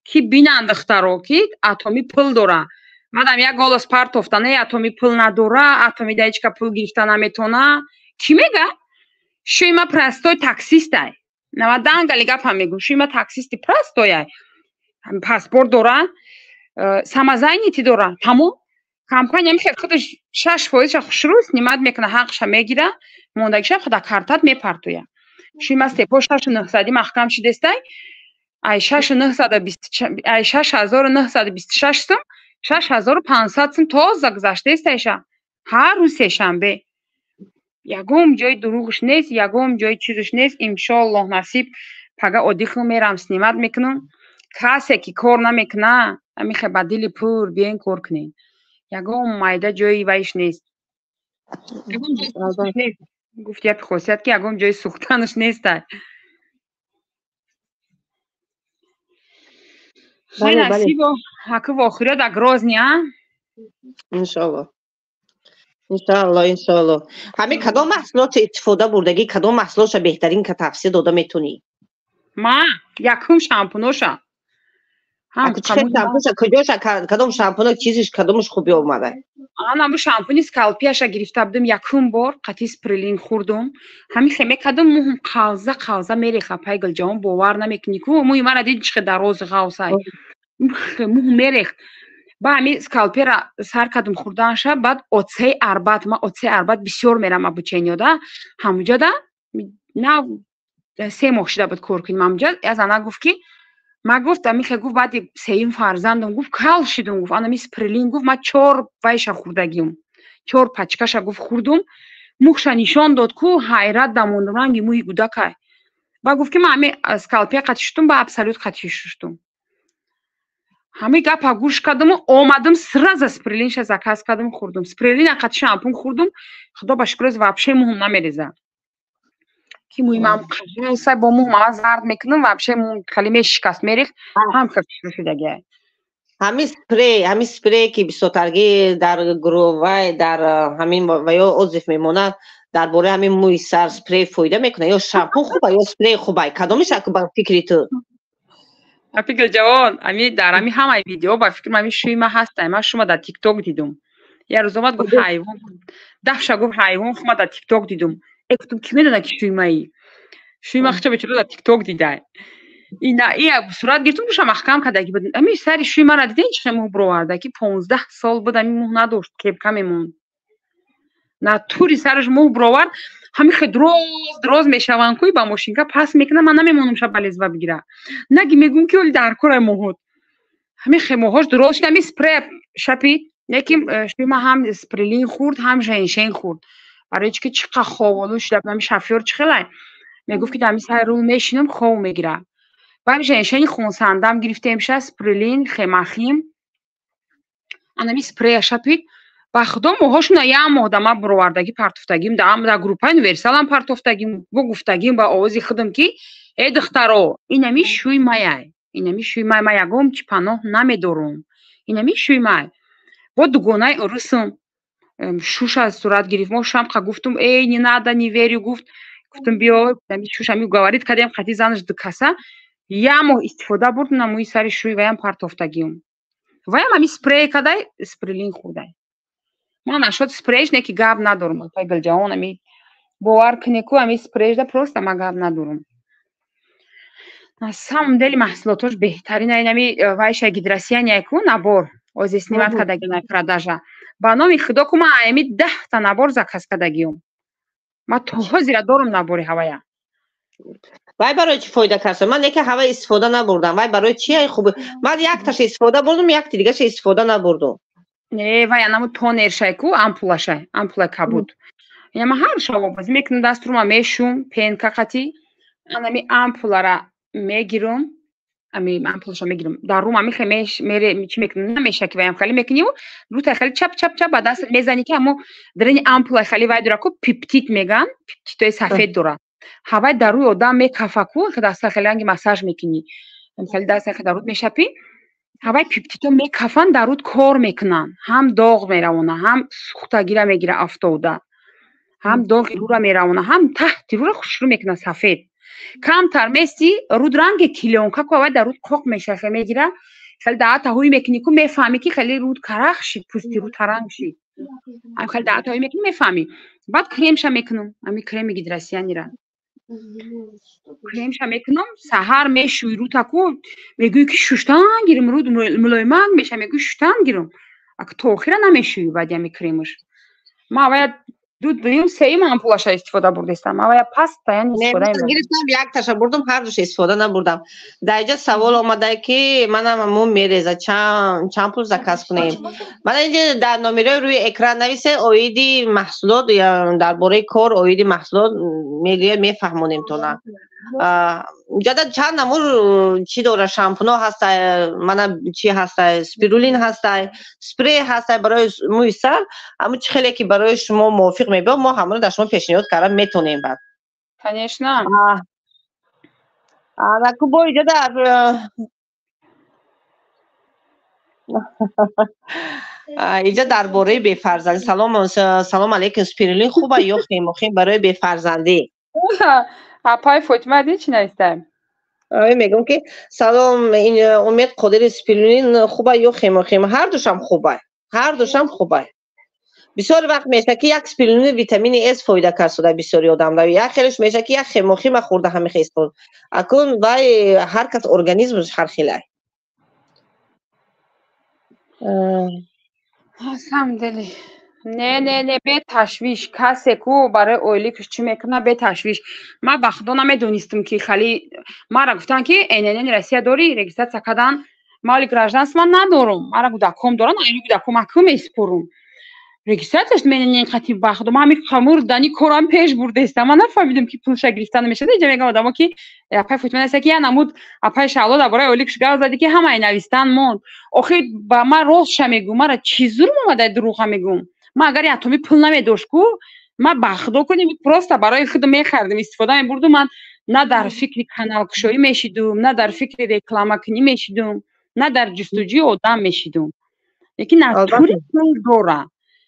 ки бинанд духтаро, ки Атоми пул дора. Мадам як голос партофта, не, Атоми пул надора, Атоми да ҳечка пул гирифта наметона. Кӣ мега? Шуи ма простой таксистай. Навадангали гапам мегӯм. Шуи ма таксисти простояй. Паспорт дора, самозанятый дора. Тамом. Компания мехел худаш 6 фоизша хушрӯ снимать мекуна, ҳақша мегира, мондагиша худа картат мепартоя. Шуи ма степо шашу нӯҳсади маҳкам шидестай. Ай шашу нӯҳсаду ай 6926 сум, 6500 сум тоза гузаштаестайша. Ҳар рӯз сешанбе. Ягон ҷои дурӯғш нест, ягон ҷои чизш нест. Иншоаллоҳ, насиб, пага одиху мерам, снимать мекунам. Касе ки кор намекуна, амихе ба дили пур биёен, кор кунем. Ягон майда ҷои вайш нест. Ягон ҷои нест. Гуфт япи хосият, ки ягон ҷои сӯхтанаш нестай. Хай, насибо, ҳаку вохӯриё да Грозни, а? Иншоаллоҳ. Иншоаллоҳ, иншоаллоҳ. Ҳамин кадом маҳсулотро истифода бурдагӣ, кадом маҳсулотро беҳтарин ка тавсия дода метонӣ? Ма якум шампуноша. Шампунша куҷоша, кадом шампуно, чизиш, кадомаш хуби омада? Анаму шампуни скалпияша гирифта будем, якум бор қати сприлин хӯрдум. Ҳамин хе мекардум, мӯҳум қалза қалза мереха. Пай Гулҷаҳон, бовар намекунӣ ку, мӯи мара диди, чӣ хел дарози ғавсай, мӯҳ мерехт. Ба ҳамин скалпера сар кардум хӯрданша. Баъд оцеи Арбат, ма оцеи Арбат бисёр мерам обучение да, ҳамуҷа да нав 3 моҳ шида буд кор кунем. Ҳамуҷа як зана гуфт, ки ма гуфт, амихе гуфт, баъди сеюм фарзандам, гуфт, кал шидум, гуфт, анами сприлин, гуфт, ма чор вайша хӯрдагим, чор пачкаша, гуфт, хӯрдум. Мухша нишон дод ку, ҳайрат дамондум, ранги мӯи гудакай. Ба гуфт, ки ма ҳами скалпия қати шуштум, ба Абсолют қати шуштум. Ҳами гапа гӯш кардуму омадум, сразу сприлинша заказ кардум, хӯрдум. Сприлина қати шампун хӯрдум, худо ба шукр, вообще мӯҳум намереза, ки мӯи ман сай бо мӯҳ мама зард мекунам, вообще мӯ хеле мешикаст, мерехт, ҳам хел шудагиай. Ҳамин спрей, ки бисёртаргӣ дар гурӯҳвай, дар ҳамин ва ё отзыв мемонад дар бораи ҳамин мӯи сар, спрей фоида мекунад ё шампун хуба ё спрей хубай, кадомиш ба фикри ту? Апи Гулҷавон, ами дар ами ҳамаи видео, ба фикрам, ами шӯи ма ҳастай. Ман шума дар Тикток дидум. Як рӯз омад, гуфт, ҳайвон дафша, гуфт, ҳайвон хума дар Тикток дидум. Э, гуфтум, ки медона, ки шӯи маи, шӯи ма хича бечора дар Тикток дидай. Ина ия сурат гирифтум, гӯша маҳкам кардаги буд. Ами сари шӯи мара диден, чӣ хел мӯ бироварда, ки 15 сол буд ами мӯ надошт, кепка мемонд. На тури сараш мӯ бировард. Ҳами хел дроз дроз мешаванд кӯи, ба мошинка пас мекунам, ман намемонам ша ба лезва бигира. Наги мегӯм, ки оли дар кора моҳот. Ҳами хел моҳош дроз шуд, ами спрей шапид. Лекин шӯи ма ҳам сприлин хӯрд, ҳам женьшень хӯрд. Барои чӣ ки чӣ қадр хоболу шуда буд. Ами шофёр чӣ хелай мегуфт, ки дар ами сари рул мешинам, хоб мегирад. Ба ами женьшени хунсандам гирифтем ша, сприлин, хемахим. Анами спрея шапид. Ба худо, моҳошона як моҳ да ма бировардагӣ партофтагим, дар группаи универсалам партофтагим, бо гуфтагим ба овози худам, ки э духтаро, инами шӯи маяй, инами шӯи май, ма ягон чи паноҳ намедорум, инами шӯи май. Бо дугонаи урусум шуша сурат гирифт, мо шамқа гуфтум, эй, не надо, не верю, гуфт. Гуфтум, биё, шушами говорит кардем қати занаш дукаса, як моҳ истифода бурд, на мӯи сари шӯи ваям партофтагиум. Ваям ами спрей кадай, сприлин хӯрдай. Ман нашуд спрейш не, ки гап надорум. Апай Гулҷаҳон, ами бовар кунӣ ку, ами спрейшда просто ма гап надорум. На самом деле маҳсулотош беҳтарин. Ами вайша гидросияния ку, набор ози снимать кардаги на продажа. Ба номи худо ку, ман ами 10-та набор заказ кардагиум. Ма то ҳозира дорум набори ҳавая. Вай барои чӣ фоида кард? Ман яке ҳава истифода набурдам. Вай барои чи хуб? Ман якташа истифода бурдум, якти дигаша истифода набурдум. Не, вай анаму тонершай ку, ампулашай, ампулаи кабуд. Я ма ҳар шаб обозӣ мекунам, даструма мешум, пенка қатӣ, анами ампулара мегирум, ами ампулаша мегирам, дар рум ами хе мере чӣ мекунам, намеша, ки ваям хали мекуниву рутай хали чап чап чап ба даст мезанӣ, ки ҳамо дарини ампула хали вай дора ку, пептид меган, пептидои сафед дора. Ҳавай дар рӯи одам мекафа ку, даста хеле ранги массаж мекунӣ, хеле даста дар рӯд мешапӣ. Ҳавай пептидо мекафанд, дар руд кор мекунанд, ҳам доғ меравона, ҳам сӯхтагира мегира афтода, ҳам доғи рӯра меравона, ҳам таҳти рӯра хушрӯ мекунад сафед. Камтар мести руд ранги клеёнка ку, авай дар руд қоқ мешаша мегира. Хеле даҳата ҳуй мекунӣ ку, мефаҳмӣ, ки хеле руд карах шид, пӯсти рӯ таранг шид. Хеле даҳата ҳуй мекунӣ, мефаҳмӣ. Баъд кремша мекунам, ҳами креми гидросианира кремша мекунам. Саҳар мешӯи рута ку, мегӯӣ, ки шуштан гирим, руд мулоимак меша, мегӯӣ, шуштан гирим. Ак то охира намешӯӣ. Баъди ҳами кремаш ма авая ду, дуюм, сеюм ампулаша истифода бурдестам. Авая постоянно истифода. Гирифтам, якташа бурдум, ҳардуша истифода набурдам. Дар инҷа савол омада, ки манам мӯ мереза, чанд пул заказ кунем? Мана инҷа дар номерои рӯи экран нависе, оиди маҳсулот, дар бораи кор, оиди маҳсулот мегӯяд, мефаҳмонем тона. Инҷада чанд намур чӣ дора: шампуно ҳаста, мана чӣ ҳаста, спирулин ҳаста, спрей ҳаста барои мӯи сар. Ҳамун чӣ хеле ки барои шумо мувофиқ мебиёд, мо ҳамонро дар шумо пешниҳод карда метонем баъд. Конечно. Анаку бо иҷода иҷа дар бораи бефарзандӣ. Салом, салом алейкум, спирулин хуба ё хемохим барои бефарзандӣ? Апай Фотима, ди чӣ навистаем? Мегӯм, ки салом, Умед Қодири, спирулин хуба ё хемохим? Ҳардушам хуба, ҳардушам хуба. Бисёр вақт мешавад, ки як спирулини витамини С фоида кард бисёри одамда, як хелеш мешавад, ки як хемохима хӯрда ҳами хел. Акун вай ҳар кас организмаш ҳар хелай. Самом деле, не, не, не, беташвиш. Касе ку барои ойликаш чӣ мекунад, беташвиш. Ман ба худо намедонистам, ки хали мара гуфтанд, ки ННН Россия дорӣ, регистрация кардан. Ма оли гражданство надорам, мара гудаком дорам, али гудаком аку меспорум регистрацияш. Менен қати ба худо ман ҳами қамур дани корам пеш бурдестам. Ман нафаҳмидам, ки пулша гирифта намешад. Иҷа мегам одамо, ки апай Фотима наста, ки я намуд апай Шаҳло дар бораи ойликаш гап зади, ки ҳамаи навистан монд. Охир ба ман ростша мегӯм, мара чӣ зулм омада, дурӯға мегӯм. Ман агар атоми пул намедошт ку, ман ба худо кунем, просто барои худ мехардам, истифода мебурдум. Ман на дар фикри каналкушоӣ мешидум, на дар фикри рекламакунӣ мешидум, на дар ҷустуҷӯи одам мешидум, лекин натури пул дора.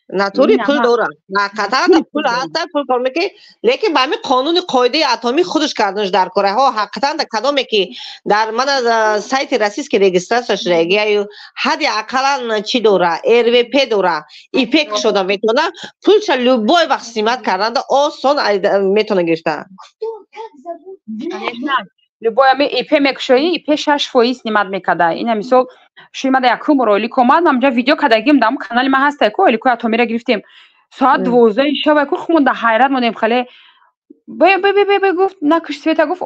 Натури пул дора, ҳақиқатан пул ҳаста, пул кор мекунӣ, лекин ба ҳамин қонуни қоидаи атомӣ худаш карданаш дар кора. Ҳо, ҳақиқатан да кадоме ки дар мана сайти российский регистрация шудагию, ҳадди ақаллан чӣ дора, РВП дора, ИП кушода метавона, пулша любой вақт снимать карданда осон метавона гирифта. Любой ами ИП мекушоӣ, ИП 6% снимать мекарда. Ина мисол шумада якум бор ойлик омад, ман ҷа видео кардагим, дар канали ман ҳастай ку, ойликои атомира гирифтем соат 12-и шаба ку. Хумон дар ҳайрат мондем. Хале бе бе бе бе гуфт, накуш света, гуфт,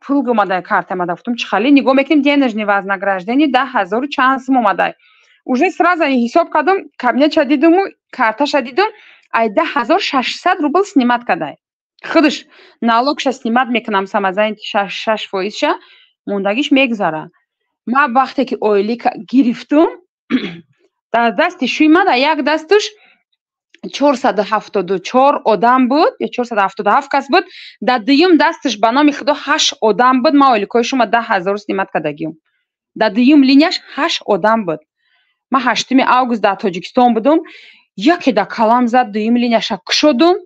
пул омада карта омада. Гуфтум, чӣ хали? Нигоҳ мекунем, денежный вознаграждение 10 000 чанд сум омада. Уже сразу ҳисоб кардам, кабинетша дидуму карташа дидум, ай 10 600 рубл снимать кардай. Худаш налогша снимать мекунам, самозанятый 6 фоизша мондагиш мегзара. Ман вақте ки ойлик гирифтум, дар дасти шӯи ман дар як дастуш 474 одам буд ё 477 кас буд, дар дуюм дасташ, ба номи худо, ҳашт одам буд. Ман ойликҳои шума 10 000 снимать кардагиюм, дар дуюм линияш ҳашт одам буд. Ман 8 август дар Тоҷикистон будум, яке дар калам зад, дуюм линияша кушодум.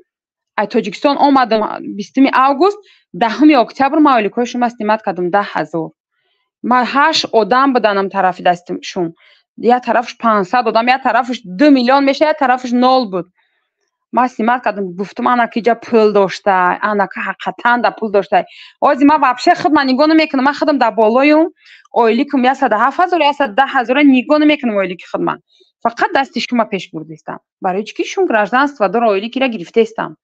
Ай Тоҷикистон омадам 20 август, 10 октябр ман ойликҳои шума снимать кардам 10 000. Ман ҳашт одам буданам тарафи дасти шум, як тарафаш 500 одам, як тарафаш 2 миллион меша, як тарафаш нол буд. Ман снимать кардам, гуфтум, анаки ҷа пул дошта, анака ҳақиқатан да пул дошта. Ози ман вообще худ ман нигоҳ намекунам, ман худам дар болоюм, ойликум 107 000, 110 000, нигоҳ намекунам ойлики худ. Ман фақат дасти шума пеш бурдистам, барои чӣ ки шум гражданство дора, ойликира гирифтаистам.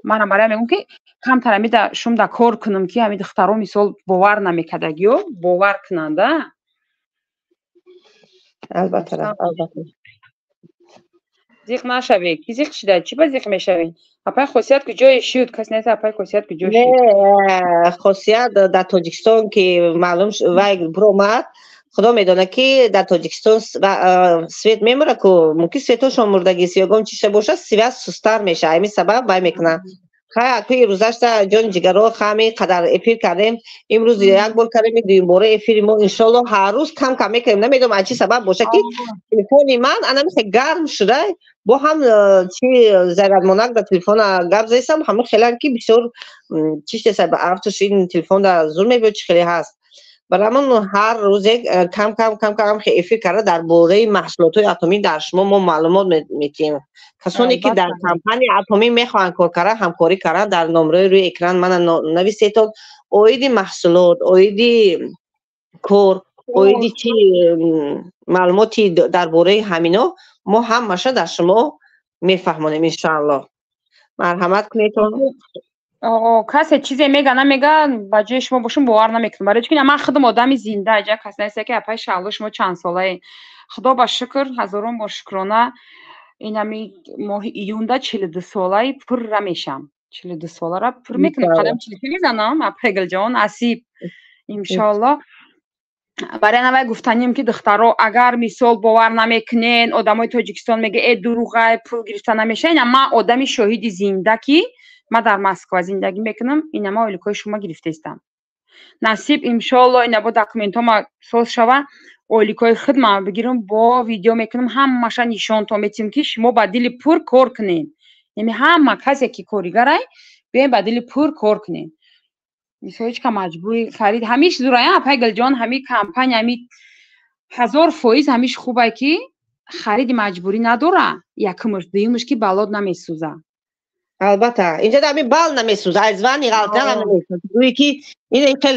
Манам барои мегӯм, ки камтар ҳамида шум да кор кунам, ки ҳами духтаро мисол бовар намекардагиё бовар кунанда. Албатта, албатта. Зиқ нашавед. Ки зиқ шида? Чӣ ба зиқ мешавед? Апай Хосият куҷое шуд? Кас нест. Апай Хосият куҷо шуд? Не, Хосият дар Тоҷикистон ки маълум вай биромад, худо медонад, ки дар Тоҷикистон свет мемура ку, мумкин светошон мурдагист, ягон чиша бошад, связь сустар мешавад, ҳамин сабаб вай мекунад. Хай, ку ирӯзашта, ҷони ҷигаро, ҳамин қадар эфир кардем. Имрӯз як бор кардем, дуюмбора эфири мо. Иншолло, ҳар рӯз кам кам мекардем. Намедонам, аз чӣ сабаб боша, ки телефони ман анамихе гарм шуда, бо ҳам чи зарядмонак дар телефона гап зесам, ҳамон хелан ки бисёр чиштеса ба афтуш ин телефон да зур мебиёд, чӣ хеле ҳаст. Барои ҳамон ҳар рӯзе кам кам кам кам эфир карда, дар бораи маҳсулотҳои Атомӣ дар шумо мо маълумот метиҳем. Касоне ки дар компанияи Атомӣ мехоҳанд кор кардан, ҳамкорӣ кардан, дар номраи рӯи экран мана нависетон. Оиди маҳсулот, оиди кор, оиди чи маълумоти дар бораи ҳамино мо ҳамаша дар шумо мефаҳмонем, иншоаллоҳ. Марҳамат кунедон. Касе чизе мега, намега, ба ҷои шумо бошум, бовар намекунам. Барои чӣ ки ман худам одами зинда ҷа кас нест, ки апаи Шаҳло, шумо чанд солае? Худо ба шукр, ҳазорон бор шукрона, ин ҳами моҳи июнда 42 солаи пурра мешам, 42 солара пур мекунам, қадам 43 мезанам, апаи Гулҷон. Асиб, иншоалло. Барои навай гуфтанем, ки духтаро, агар мисол бовар намекунен, одамои Тоҷикистон мега: «Э, дурӯғай, пул гирифта намеша». Ина ман одами шоҳиди зинда, ки ман дар Москва зиндагӣ мекунам, инама ойликҳои шумо гирифтаистам. Насиб, иншоалло, ина бо документҳома соз шава, ойликҳои худ ман бигирам, бо видео мекунам, ҳамаша нишонтон метиҳам, ки шумо ба дили пур кор кунед. Яъне ҳама касе ки коригарай, биёен, ба дили пур кор кунед. Мисол, ҳеҷ ка маҷбури харид ҳамиш зурая, апай Гулҷон. Ҳами компания ҳами 1000% ҳамиш хубай, ки хариди маҷбурӣ надора, якумаш. Дуюмаш, ки балод намесӯза. Албатта, инҷа ҳамин бал намесӯза, аз вани ғалтидан намесӯза. Гӯе ки ин хел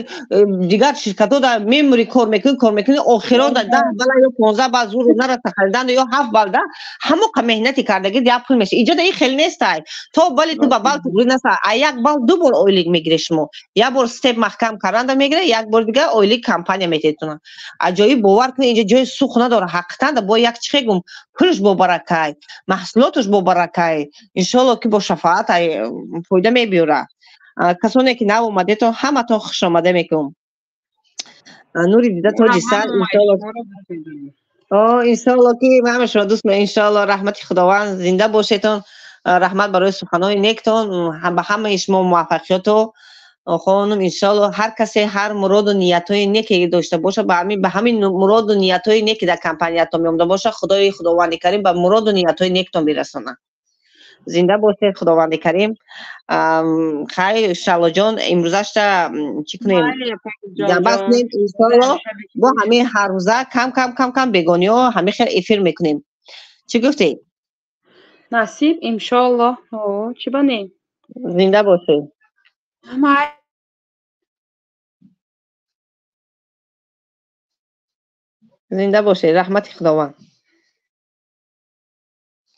дигар ширкатҳо да мемури, кор мекунӣ, кор мекунӣ, охирон да 10 бала ё 15 бал зур нараса харидан, ё 7 бал да ҳамоқа меҳнати кардагӣ як пул меша. Инҷа да ин хел нестай. То бали ту ба бал тугрӣ наса, а як бал ду бор ойлик мегирӣ шумо. Як бор степ маҳкам карданда мегирӣ, як бор дига ойлик компания мететона. Аҷоиб, бовар кунед, инҷа ҷои сух надора. Ҳақиқатан да бо як чихе гум, пулш бобаракай, маҳсулоташ бобаракай. Иншоалло, ки бо шафоат фоида мебиёра. Касоне ки нав омадетон, ҳаматон хушомада мекунам. Нури дида, тоҷи сар, иншоалло, ки ҳама шумо дӯст. Иншоалло, раҳмати Худованд, зинда бошетон. Раҳмат барои суханои нектон. Ба ҳамаи шумо муваффақияту хонум. Иншоалло, ҳар касе ҳар муроду ниятҳои неке дошта боша, ба ҳамин муроду ниятҳои неке дар компаниятон меомада боша, Худои Худованди Карим ба муроду ниятҳои нектон бирасонад. Зинда бошед, Худованди Карим. Хай, Шаҳлоҷон, имрӯзашта чӣ кунем? Ҷамъбаст кунем, иншоалло. Бо ҳамин ҳаррӯза кам кам кам кам бегониҳо ҳамин хел эфир мекунем. Чӣ гуфтӣ? Насиб, иншоалло, чӣ ба не. Зинда бошед. Зинда бошед, раҳмати Худованд.